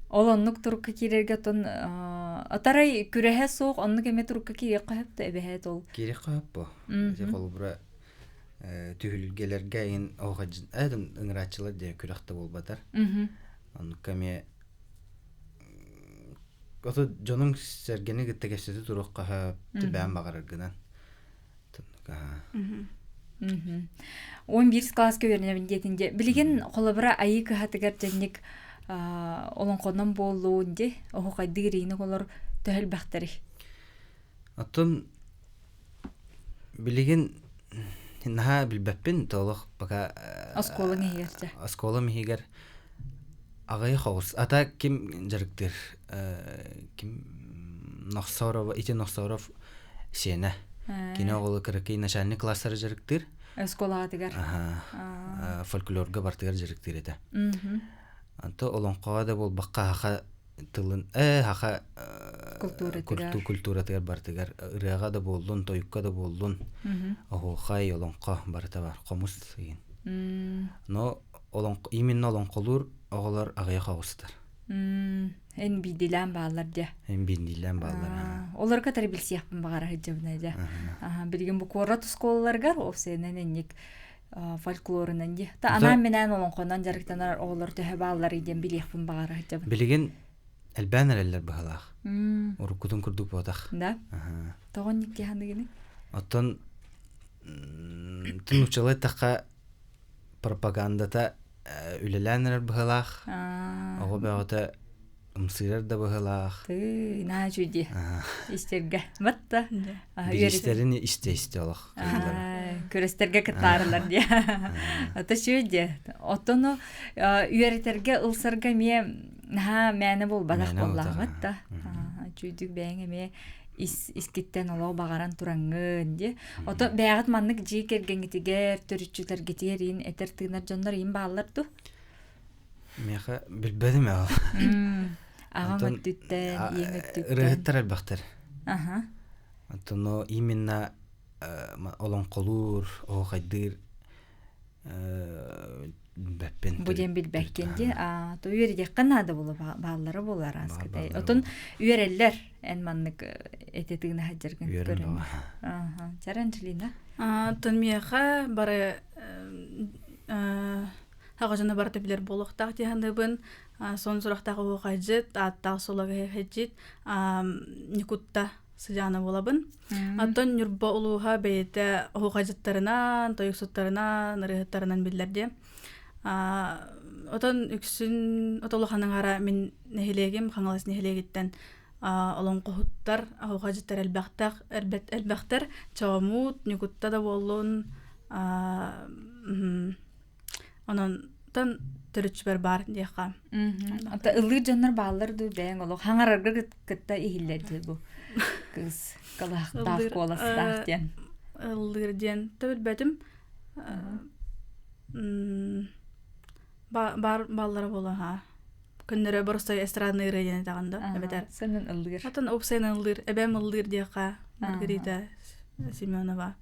Ол оннук турукка киирэргэ отон атарай күрэһэ суох оннук эмэ турукка киириэххэ сөп да эбэһээт ол. Киириэххэ сөп бо. Ити холобура түһүлгэлэргэ ин оҕо ыҥырааччылар диэн күрэх да буолбатар. Оннукка эмиэ ото дьонуҥ сэргэни кытта кэпсэтэ туруохха сөп бэйэм баҕараргынан. 11 класска үөрэнэбин диэтин дьэ. Билигин холобура айыы кыһатыгар дьэнник олоҥхонон буоллуун ди оһуохайдыыр иини олор төһө элбэхтэрий? Оттон билигин наһаа билбэппин толох пока оскуолаҥ иһигэр дьэ. Оскуолам иһигэр аҕыйах оҕус. Ата ким дьарыктыыр? Ким Нохсорова, ити Нохсоров сиэнэ. Кини оҕолу кыракый начальник класстары дьарыктыыр. Оскуолаҕытыгар. Аха. Фольклорга бартыгар дьарыктыыр этэ. Анто олоҥхоҕо да буолбакка хаха тылын хаха культуратыгар бартыгар ырыаҕа да буоллун, тойукка да буоллун, оһуохай, олоҥхо барыта бар, хомус ыйын. Но олоҥхо именно олоҥхолуур оҕолор аҕыйах оҕустар. Эн биирдиилээн бааллар дьэ. Эн биирдиилээн бааллар. Олорго тары билсиэхпин баҕара сылдьабын дьэ. Билигин бу куорат оскуолаларыгар офсенэн инник фольклорунан дии. Та анаан-минээн олоҥхонон дьарыктанар оҕолор төһө баалларый диэн билиэхпин баҕара сылдьабын. Билигин элбээн эрэллэр быһалаах. Уруккутун курдук буотах. Да? Тоҕо инник дии Оттон тун эттэххэ пропагандата үлэлээн эрэр быһыылаах. Оҕо бөҕөтө ымсыырар да быһыылаах. Тыы, наһаа үчүгэй дии. Истэргэ. Батта. Бириистэрин истэ-истэ олох. Күрэстэргэ кыттаарылар дии. Ата үчүгэй дии. Оттон үөрэтэргэ, ылсарга эмиэ наһаа мээнэ буолбатах буоллаҕа да. Үчүгүйдүк бэйэҥ эмиэ ис искиттэн олох баҕаран тураҥҥын дии. Ото бэйэҕит маннык дьиэ кэргэҥҥитигэр, төрүччүлэргитигэр иин этэр тыынар дьоннор иин бааллар дуу? Миэхэ билбэтим ээ. Аҕам өттүттэн, ийэм өттүттэн. Ырыаһыттар элбэхтэр. Аха. Оттон именно олоҥхолуур, оһуохайдыыр. Билбэппин. Бу диэн билбэккин ди. Аа, то үөрдиэххэ наада була бааллара буолар ааскытай. Отон үөрэллэр эн маннык эти тыына сылдьаргын көрөн. Ааха. Чара Анджелина. Оттон миэхэ бары хаҕа дьоно барыта билэр буолуохтаах дии саныыбын. Сон сурахтаах оһуохайдьыт, ааттаах суолага хэдьит, Никутта сыдьаана буолабын. Оттон Ньурба улууһа бэйэтэ оһуохайдьыттарынан, тойуксуттарынан, ырыаһыттарынан биллэр диэ. Отон үксүн от улахан аҥара мин нэһилиэгим Хаҥалас нэһилиэгиттэн олоҥхоһуттар, оһуохайдьыттар элбэхтэх, элбэхтэр. Чоомуут, Ньукутта да буоллун, Онон тон төрүччүбэр баар диэххэ. Ата ыллыыр дьоннор бааллар дуу бэйэҥ олох хаҥарарга кытта иһиллэр дии бу кыыс кылаахтаах куоластаах диэн. Ыллыыр диэн та билбэтим. Баар бааллара буолуо ха. Көннөрө боростой эстрадный ырыа диэн этэҕин да эбэтэр. Сэнэн ыллыыр. Атын уопсайынан ыллыыр. Эбэм ыллыыр диэххэ Маргарита Семенова.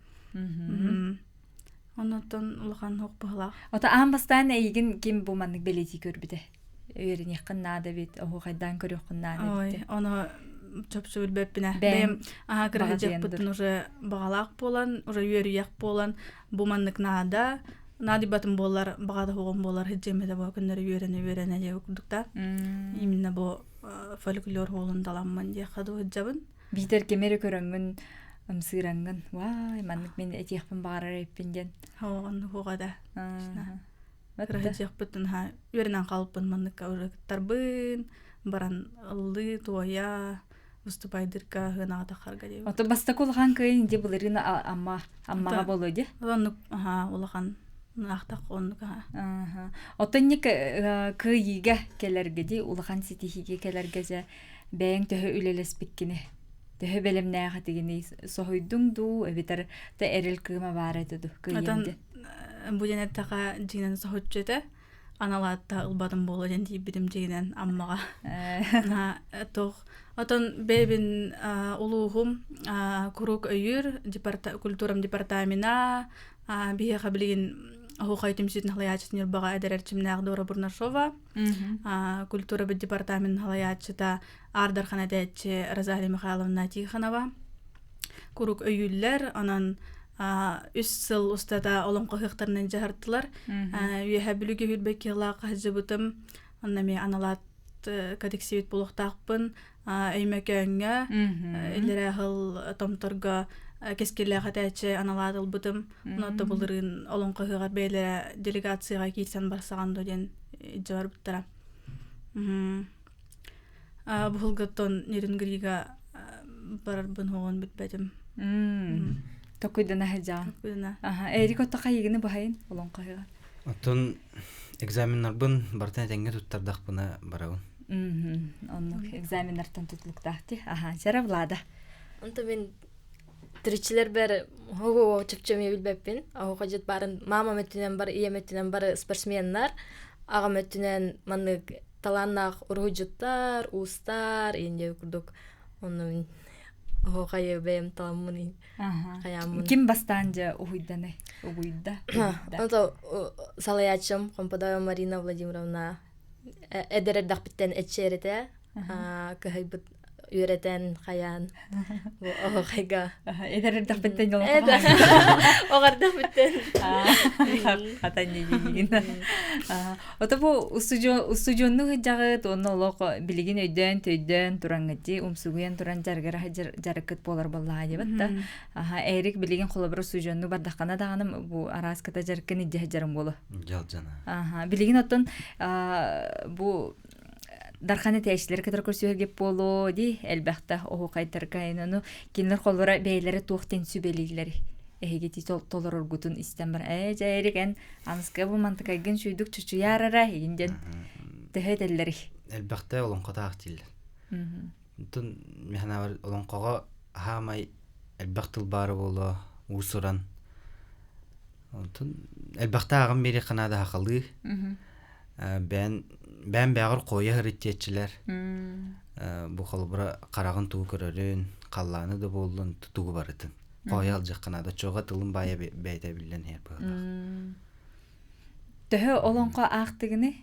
Оннуттан улахан хуох быһылаах. Ото аан бастаан эйигин ким бу маннык бэлиэтии көрбүтэ? Үөрэниэххин наада эбит, оһуохайдаан көрүөххүн наада Ой, эбит. ону чопчу билбэппинэ. Бэйэм Бэйэм аһаа кыраһыдьыахпыттан уже баҕалаах буолан, уже үөрүйэх буолан, бу маннык наада, наадыйбатым буоллар, баҕата хуоҕум буолар сылдьыам этэ бу күннэри үөрэнэ-үөрэнэ диэбит курдук да. Именно бу фольклор уолун таламмын диэххэ дуу сылдьабын. Биитэр кими эрэ көрөҥҥүн ымсыыраҥҥын, ваай, маннык мин этиэхпин баҕарар эбиппин диэн. Оҕон хуоҕа да. Кыраһыдьыахпыттан аһаа үөрэнэн хаалбыппын манныкка уже кыттарбын, баран ыллыы, туойа, выступайдырга, сыанаҕа таххарга диэбит. Ото бастакы улахан кыайын дии былырыын Амма Аммаҕа буолуо дии. Оннук аһаа улахан аахтах оннук аһаа. Оттон ник кыайыыга кэлэргэ дии улахан ситиһиигэ кэлэргэ дьэ бэйэҥ төһө үлэлэспиккини төһө бэлэмнээх этигиний соһуйдуҥ дуу эбэтэр та эрэл кыыма баар этэ дуу кыайыам диэн бу диэн эттэхэ дьиҥинэн соһуччу этэ анал аатта ылбатым буолуо диэн тиийбитим дьиҥинэн Аммаҕа туох отон бэйэбин улууһум куруук өйүүр культурам департамена биһиэхэ билигин оһуохай түмсүүтүн халайааччыт Ньурбаҕа эдэр эрчимнээх Дора Бурнашова культура департамент халайааччыта Аар Дархан этээччи Розалия Михайловна Тихонова куруук өйүүллэр онон үс сыл устата олоҥхо ыһыахтарынан дьаһартылар үөһэ бүлүүгэ хүрбэккиһылаах хаһдьыбытым онно эмиэ аналаат катексибит буолуохтаахпын Өймөкөөҥҥө иллэрээ сыл Томторго кэскиллээх этээччи аналаат ылбытым онно былырыын олоҥхо ыһыаҕар бэйэлэрэ делегацияҕа киирсэн барсаҕан дуо диэн илдьэ барбыттара Быһылгыттан Нерюнгрига барарбын хоҕон бүтбэтим. Токуйдана сылдьаҕын. Токуйдана. Аха, Эрик отто хайыгыны баһайын олоҥхо ыһыаҕар. Оттон экзаменнарбын барытын этэҥҥэ туттардахпына барабын. Оннук экзаменнартан тутулуктаах ти. Аха, Сера Влада. Онто мин төрүччүлэрбэр хого чопчу эмиэ билбэппин. Оһуохайдьыт баарын маамам өттүнэн бар, ийэм өттүнэн бары спортсменнар. Аҕам өттүнэн маннык талааннаах уруһуйдьуттар, уустар, иин курдук онно мин оһуохайы бэйэм таламмын хайааммын. Ким бастаан дьэ уһуйданы угуйда? Ото салайааччым Хомподоева Марина Владимировна эдэр эрдэхпиттэн эччиэритэ кыһайбыт үөрэтэн хайаан бу оһуохайга эдэр эрдэхпиттэн оҕо эрдэхпиттэн хата ньиигин ото бу устудьуоннуу сылдьаҕыт уонна олох билигин өйдөөн төйдөөн тураҥҥыт дии умсугуйан туран дьарыгар дьарыккыт буолар буоллаҕа диэбит да аха Эрик билигин холобур устудьуоннуу бардаххына даҕаны бу арааската дьарыккын илдьэ сылдьарым буолуо дьалдьана аха билигин оттон бу Дархан этээччилэри кытары көрсүһэргэ буолуо дии элбэхтэ оһуохайдарга ону кинилэр холлоро бэйэлэрэ туох диэн сүбэлииллэр эһиги ити толороргутун истэн бар ээ дьэ Эрик эн аныска бу мантыкайгын сүйдүк чучуйаарара игин диэн төһө этэллэрий элбэхтэ олоҥхотоох дииллэр онтон мин олоҥхоҕо хаамай элбэх тыл баара буолуо уус-уран онтон элбэхтэ ааҕан биэриэххэ наада сахалыы бэйэн бэйэм бэйэҕэр хойо сырыттиэччилэр бу холобура хараҕын тугу көрөрүн халлааны да буоллун тугу барытын хойо алдьахха наада оччоҕо тылын баайа бэйэтэ биллэн иһэр быһыылаах. Төһө олоҥхо аахтыгыный?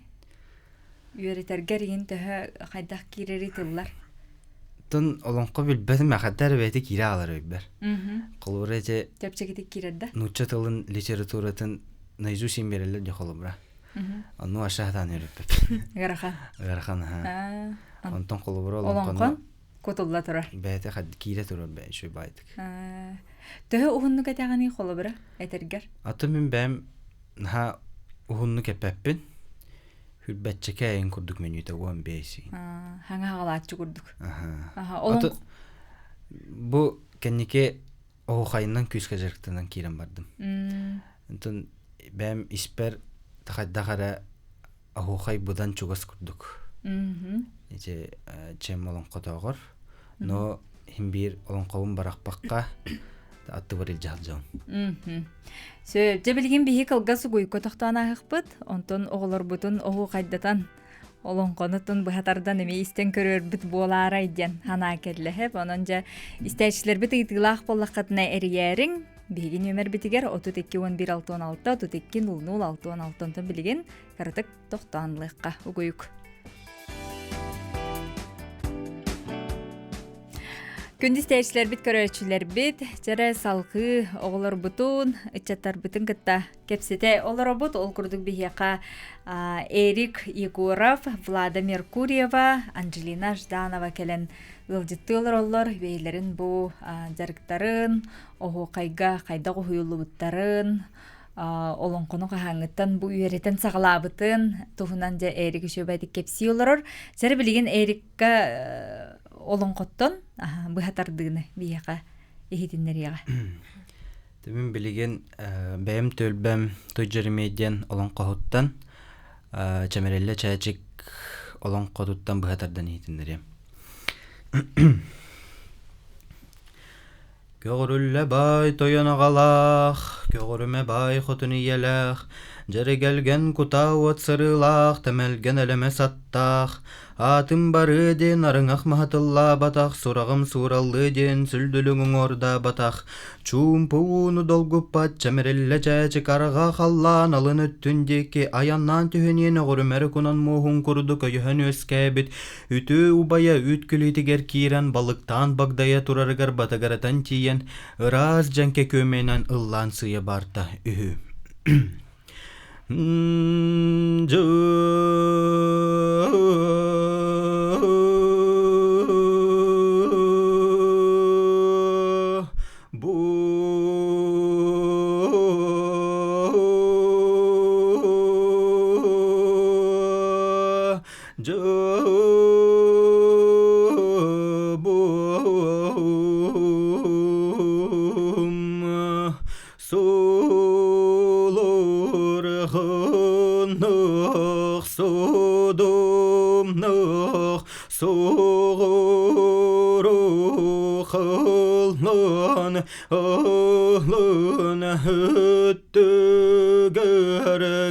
Үөрэтэргэр иһин төһө хайдах киирэри тыллар? Тон олоҥхо билбэтим ахатар бэйэтэ киирэ аалар өйбөр. Холобура эти Чэпчэкитик киирэр да? Нуучча тылын литературатын наизусть им береллер дьэ холобура. Онну аша хатаан үөрэппэт. Ыарахан. Ыарахан аха. Онтон холобура олоҥхону кутулла турар. Бэйэтэ киирэ турар бэйэ үчүгэй баайдык. Төһө уһуннук этэҕиний холобура этэргэр? Аты мин бэйэм наһаа уһуннук эппэппин. Хүрбэччэкэ эйин курдук менюта 15 Хаҥа хаҕалааччы курдук. Аты бу кэнники оһуохайынан күүскэ дьарыктанан киирэн бардым. Онтон бэйэм испэр хайдах эрэ оһуохай быдан чугас курдук. Ити чем олоҥхотооҕор. Но иһин биир олоҥхобун барахпакка аттыбар илдьэ сылдьабын. Сөп. Дьэ билигин биһи кылгас угуйка тохтоон ааһыахпыт. Онтон оҕолорбутун оһуохайдатан олоҥхонутун быһа тардан эмиэ истэн көрөрбүт буолаарай диэн санаа кэллэһэп. Онон дьэ истээччилэрбит ыйытыылаах буоллаххытына эрийээриҥ. Биһиги нүөмэрбитигэр 32 11 66 32 00 66 онтон билигин кыратык тохтоон ылыахха угуйук. Күндү истээччилэрбит, көрөөччүлэрбит, чэрэ салгыы оҕолорбутун, ыччаттарбытын кытта кэпсэтэ олоробут. Ол курдук биһиэхэ Эрик Егоров, Влада Меркурьева, Анджелина Жданова кэлэн ыалдьыттыы олороллор. Бэйэлэрин бу дьарыктарын, оһуохайга хайдах уһуйуллубуттарын, олоҥхону хаһааҥҥыттан бу үөрэтэн саҕалаабытын туһунан дьэ Эрик үчүгэйдик кэпсии олорор. Сэрэ билигин Эрикка олоҥхоттон быһа тардыыны биһиэхэ иһитиннэриэҕэ. Мин билигин бэйэм түөлбэм Той Дьэримиэй диэн олоҥхоһуттан Чэмэрэллэ Чээчик олоҥхотуттан быһа тардан иһитиннэриэм. Көҕүрүллэ баай тойон аҕалаах, көҕүрүмэ баай хотун ийэлээх, дьэригэлгэн кутаа уот сырыылаах, тэмэлгэн элэмэ саттаах, аатым барыа диэн арыҥах маһатыллаабатах, сураҕым суураллыа диэн сүлдүлүҥ уҥуордаабатах, чуумпу ууну долгуппат чэмириллэ чээчик арҕаа халлаан алын өттүн диэки айаннаан түһэниэн өҕүрүмэри кунан муоһун курдук өйөһөн үөскээбит Үтүө убайа үүт күлүүтүгэр киирэн балыктаан багдайа турарыгар батыгыратан тиийэн ыраас дьэҥкэ күөмэйинэн ыллаан сыыйа барта үһү. Дьолбум сулурхуннух судумнух суҕурухуллун Оһлун өттүгэр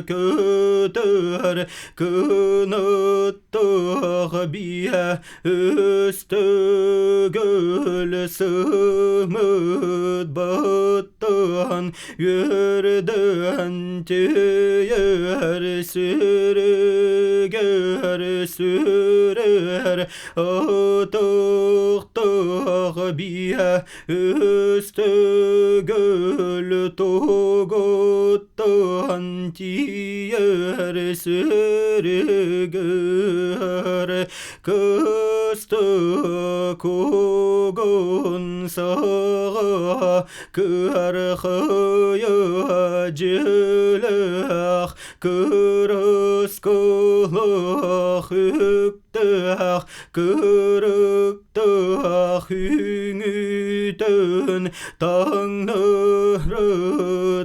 көтөр кынаттаах биэ өстөгөл сымыт баттаан үөрдэн түйэр сүрүгэр сүрэр отохтоох биэ Өстөгөл тугуттан тиийэр сиригэр кыстык угун саҕа кыархайа дьиэлээх кырыскылаах үктээх кырыктаах үҥүүтүн таҥнары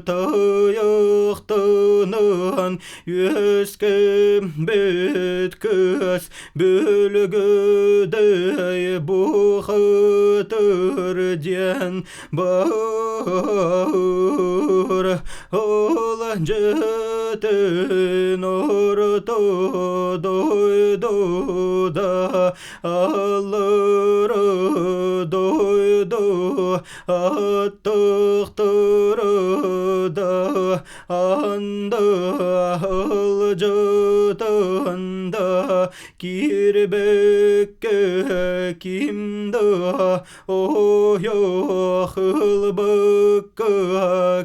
тайахтанан үөскэбит кыыс бүлгүдэй бухатыр диэн баар ол дьиэтин орто дойдуда аллара дойду аттахтара да Анда ылдьытында киирбэккэ ким да ойох ылбакка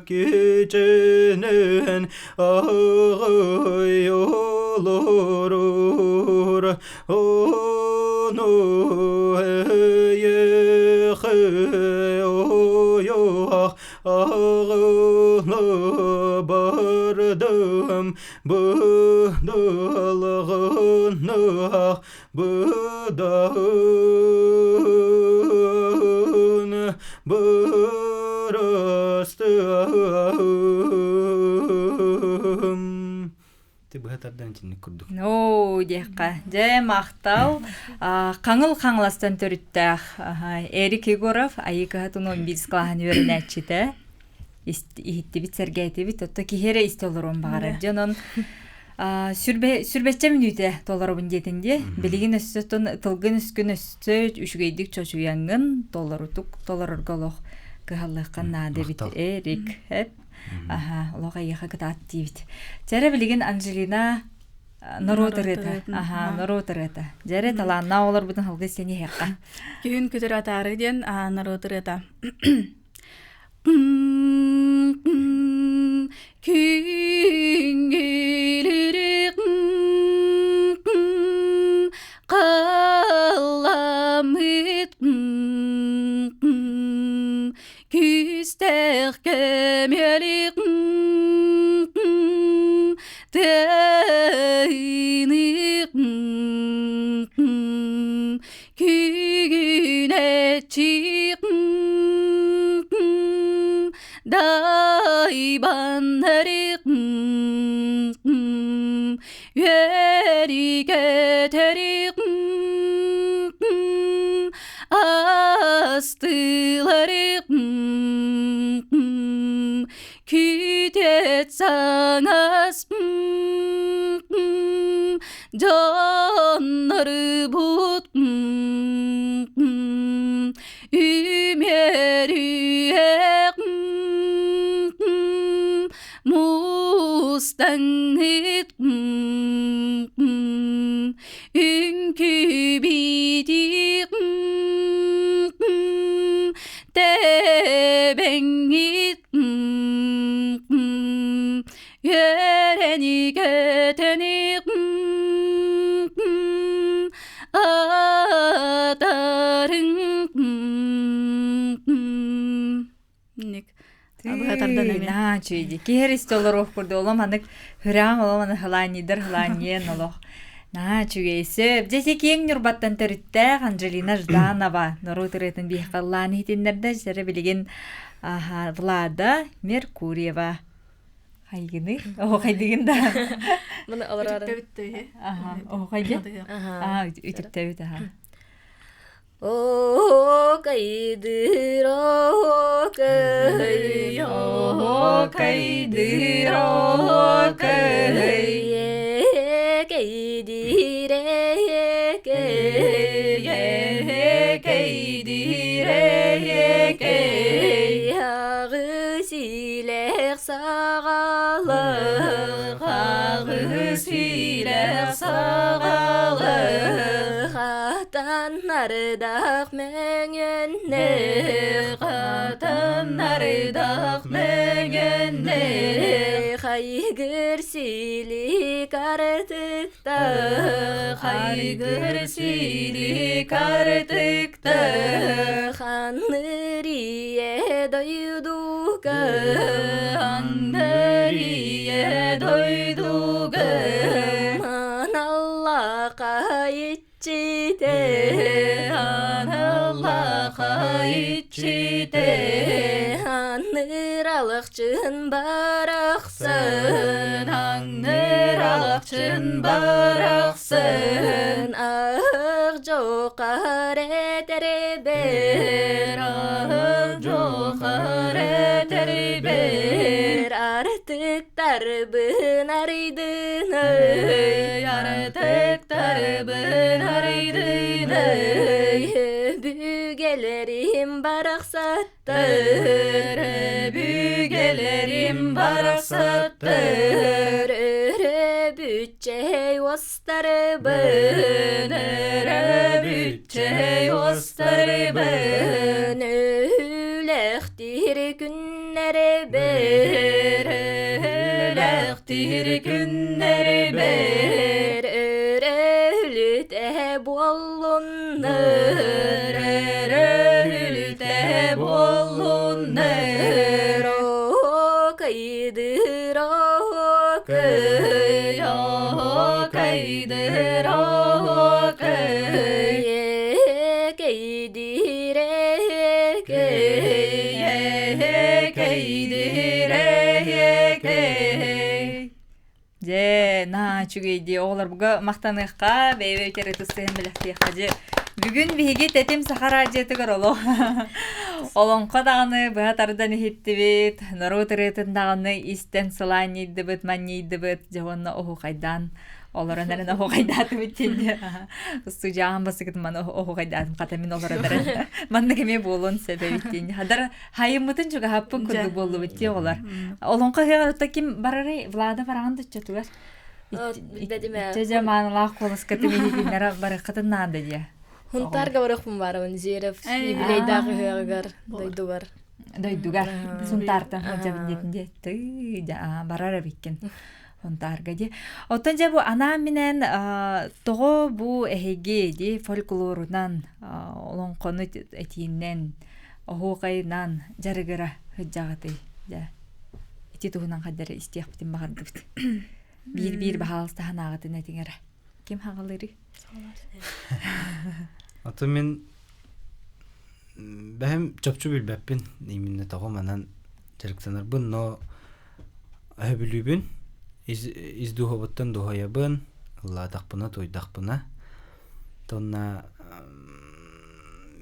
кичэнэн аҕай олорор ону эйиэхэ ойох аҕына бардым быдалҕынах быдаын бырастыам. Ти быһа тардан итинник курдук. Оо, диэххэ. Дьэ, махтал. Хаҥыл Хаҥаластан төрүттээх Эрик Егоров Айыы кыһатын 11 кылааһын үөрэнээччитэ. Иһиттибит, сэргээтибит. Отто киһи эрэ истэ олоруон баҕарар. Дьэ, онон сүрбэччэ мүнүүтэ толоробун диэтин дии. Билигин өссө тылгын үскүн өссө үчүгэйдик чочуйаҥҥын толорутук толорорго олох кыһаллыаххын наада эбит. Эрик, эп. Аха, олох эйиэхэ кытаат диибит. Чэрэ билигин Анжелина норуот ырыата. Аха, норуот ырыата. Дьэрэ талааннаах олорбутун халгы сен иһиэххэ. Күһүн күтэр атаары диэн норуот ырыата. Күнгүлүрү кыламыт Күүстээх көмөлүк тыынык күгүнэччик дайбаннарык үөрү-көтөрүк астыларык күтөт саҥас дьоннорбут үмүөрүөх мустаҥҥыт үҥкүүбүтүк тэбэҥҥит үөрэни-көтөнү атарыҥ Ник. Наһаа үчүгэй Киһи истэ олоруох курдук олом анык хыраам олом аны хылаанньыйдар хылаанньыйан олох наһаа үчүгэй сөп. Дьэ ити киэҥ Ньурбаттан төрүттээх Анжелина Жданова норуот ырыатын биһиэхэ ыллаан иһитиннэрдэ. Дьэ билигин Влада Меркурьева хайгыны оһо хайдыгын да Маны олорорун. Үтүктэбит Аха, оһо хайгы? Аа, үтүктэбит аха. Оо, кайдыр, оо, кай, Оо, кайдыр, оо, кай. Кайдир, кай, Кайдир, кай. Аҕы силэх саҕалах, Аҕы силэх саҕалах. Хатаннардах мэҥэннэх, Хатаннардах мэҥэннэх. Хайгыр силик артыктах, Хайгыр силик артыктах. Ханнырие дойдуга, Аннырие дойдуга. Маналлака иччитэ, Аналлаха иччитэ. Анныралыкчын барахсан, Аңныралыкчын барахсан. Ах жоқар этеребер, Ах жоқар этеребер. Артыктарбын арыйдын ай, Артыктарбын арыйдын ай. Өбүгэлэрим барахсаттар, Өбүгэлэрим. Эбэлэрим барахсаттар Өрөбүччэй уостарыбын Өрөбүччэй уостарыбын Үлэхтиир күннэрибэр Үлэхтиир күннэрибэр Өрөлүтэ буоллуннар Өрөлүтэ буоллуннар Оокайдыр оокай Оокайдыр оокай Экейдир экей Экейдир экей Дьэ, наһаа үчүгэй дии. Оҕолорго махтаныахха, бэйэ-бэйэтигэр ытыстыһан бэлэхтиэххэ дьэ. Бүгүн биһиги Тэтим Саха радиотыгар олох олоҥхо даҕаны быһа тардан иһиттибит, норуот ырыатын даҕаны истэн сылаанньыйдыбыт, манньыйдыбыт, дьэ уонна оһуохайдаан олорон эрэн оһуохайдаатыбыт диэн устудьаан басыгыт маны оһуохайдаатым хата мин олорон эрэн маннык эмиэ буолуон сөп эбит диэн хадар Хайыммытын чугаһаппыт курдук буоллубут дии оҕолор. Олоҥхо ыһыаҕар отто ким барарый? Влада бараҕын дуччатыгар. Билбэтим ээ. Иччэ дьэ маанылаах куоласкатын иһитиннэрэ барыаххытын наада дии. Хунтаарга барыахпын баарабын Зверев юбилейдаах ыһыаҕыгар дойдубар. Дойдугар Сунтаартан сылдьабын диэтин дии. Тыы дьэ барар эбиккин. Хунтаарга дии. Оттон дьэ бу анаан-минээн тоҕо бу эһиги дии фольклорунан олоҥхону этиинэн оһуохайынан дьарыгыра сылдьаҕытый дьэ ити туһунан хайдары истиэхпитин баҕардыбыт биир-биир баһаалыста санааҕытын этиҥ эрэ ким хаҕалыырый Ото мин бэһим чопчу билбэппин именно тоҕо манан дьарыктанарбын но өһөбүлүүбүн из из духобуттан дуһайабын ыллаатахпына туойдахпына тонна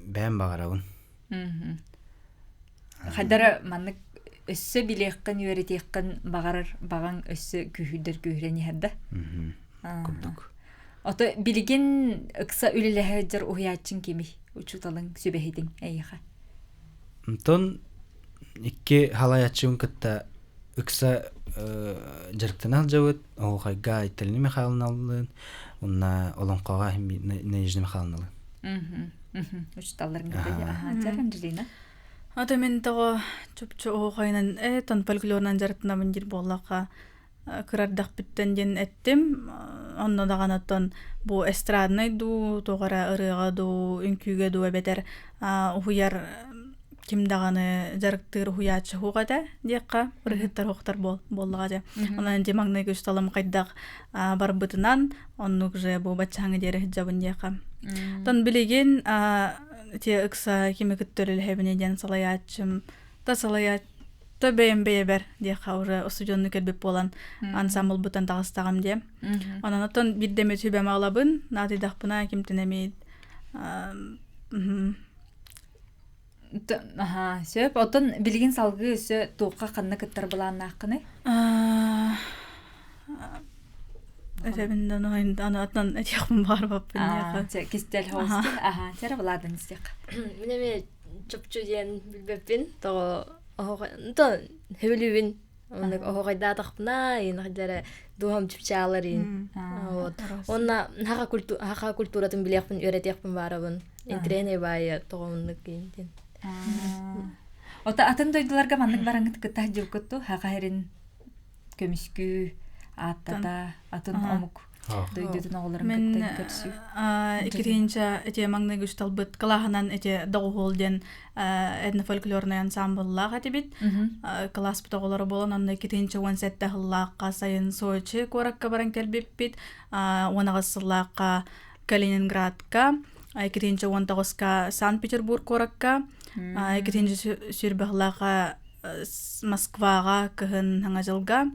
бэйэм баҕарабын. Хайдара маннык өссө билиэххин, үөрэтиэххин баҕарар баҕаҥ өссө күүһүрдэр күүһүрэн иһэр да? Курдук. Ото билигин ыкса үлэлэһэ сылдьар уһуйааччыҥ кимий? Учууталыҥ, сүбэһитиҥ эйиэхэ? Онтон икки халайааччыбын кытта ыкса дьарыктана сылдьабыт. Оһуохайга Айталина Михайловналыын уонна олоҥхоҕо Надежда Михайловналыын. Учуталларын кытта Анжелина. Ото мин тоҕо чопчу оһуохайынан тон фольклорунан дьарыктанабын диир буоллахха кырардахпыттан диэн эттим. Онно даҕаны оттон бу эстраднай дуу, туох эрэ ырыаҕа дуу, үҥкүүгэ дуу эбэтэр уһуйар ким даҕаны дьарыктыыр уһуйааччы суох этэ диэххэ, ырыһыттар суохтар буоллаҕа дьэ. Онон дьэ маҥнайгы учууталым хайдах барбытынан оннук же бу баччааҥҥа диэри сылдьабын диэххэ. Оттон билигин ити ыкса кими кытта үлэлэһэбиний диэн салайааччым та салайааччы то бэйэм бэйэбэр диэххэ уже устудьуонну кэлбит буолан ансамблбытан таҕыстаҕым диэ. Онон оттон биирдэ эмэ сүбэм аҕалабын, наадыйдахпына кимтэн эмиэ Аһаа, сөп. Оттон билигин салгыы өссө туохха ханна кыттар былааннааххыный? Этэбин да аны атынан этиэхпин баҕарбаппын диэххэ. Кистэл хоустун. Аһаа, чара Владан истиэх. Мин эмиэ чопчу диэн билбэппин. Тоҕо оһоҕой хөбүлүүбүн. Оннук оһоҕойдаатахпына, иин дууһам чыпчаалар иин. Вот. Онна хаха культуратын билиэхпин, үөрэтиэхпин баарабын. Интириэһинэй баайы тоҕо оннук иин диэн. Ото атын дойдуларга маннык бараҥыт кытта сылдьыбыккыт хаха сирин көмүскүү, ааттата, атын омук дойдутун оҕолорун кытта көрсүү. Иккитинчэ эти маҥнайгы үсталбыт кылааһынан эти доҕуһуол диэн этнофольклорнай ансамбллаах этибит. Кылааспыт оҕолоро буолан онно 2017 сыллаахха сайын Сочи куоракка баран кэлбиппит. 18 сыллаахха Калининградка, 2019-ка Санкт-Петербург куоракка, 2020 сыллаахха Москваҕа кыһын Саҥа дьылга.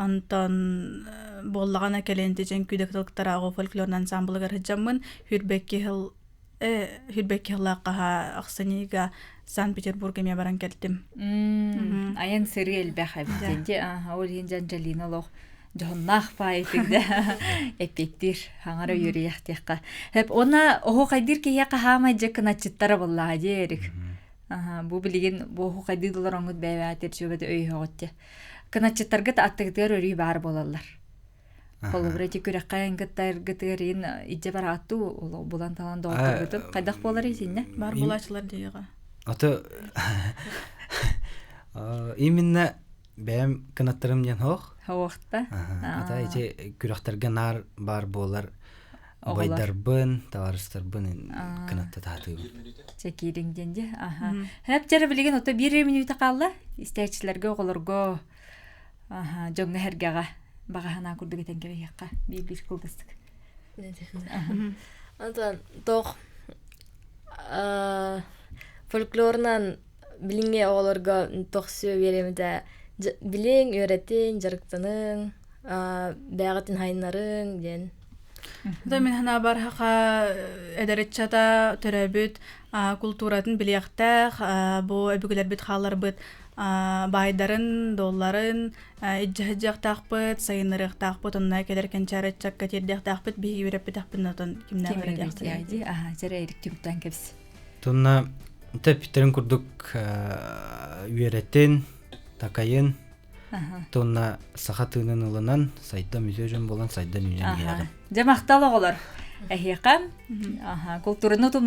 Онтон буоллаҕына кэлин Тичен күүдэк тылыктара оҕо фольклорный ансамблыгар сылдьаммын хүрбэкки сыл хүрбэкки сыллаахха ахсынньыга Санкт-Петербург эмиэ баран кэлтим. Айан сырыы элбэх эбит. Дьэ, ол иһин Анжелина олох дьоһуннаах баайытык да эппиэттиир хаҥара үөрүйэхтиэххэ. Хэп, уонна оһуохайдыыр киһиэхэ хаамай дьэ кыначчыттара буоллаҕа дии Эрик. Аха, бу билигин бу оһуохайдыы олороҥҥут бэйэ-бэйэҕитигэр сүбэтэ өйөһөҕүт дии. Кыначчыттаргыт аттыгытыгар өрүү баар буолаллар. Холобура ити күрэххэ эн кыттаргытыгар иин илдьэ барааттуу булан талан доҕотторгутун хайдах буолар итиннэ? Бар булааччылар диэҕэ. Ото именно бэйэм кынаттарым диэн хоох. Хоохта. Ата ити күрэхтэргэ наар баар буолар убайдарбын, табаарыстарбын кынатта таатыыбын. Чэкиириҥ диэн дии. Аха. Хэп чэрэ билигин ото биир мүнүүтэ хаалла. Истээччилэргэ, оҕолорго, аха, дьоҥҥо-сэргэҕэ баҕа санаа курдук этэн кэбиһиэххэ биир-биир кылгастык. Онтон туох фольклорунан билиҥҥи оҕолорго туох сүбэ биэриэм этэ билиҥ, үөрэтиҥ, дьарыктаныҥ, бэйэҕитин хайыннарыҥ диэн. Да мин санаабар хаха эдэр ыччата төрөөбүт култууратын билиэхтээх, бу өбүгэлэрбит хаалларбыт баайдарын, долларын илдьэ сылдьыахтаахпыт, сайыннарыахтаахпыт, онно кэлэр кэнчээри ыччакка тиэрдиэхтээхпит, биһиги үөрэппэтэхпин отон кимнээх үөрэтиэхтэрэй. Аха, чэрэ эрик түмүктэн кэбис. Тонна тэппиттерин курдук үөрэтин, такайын, тонна саха тыынын ылынан сайдам үтүө дьон буолан сайдан үүнэн иһэҕин. Дьэ махтал оҕолор. Эһиэхэ култуураны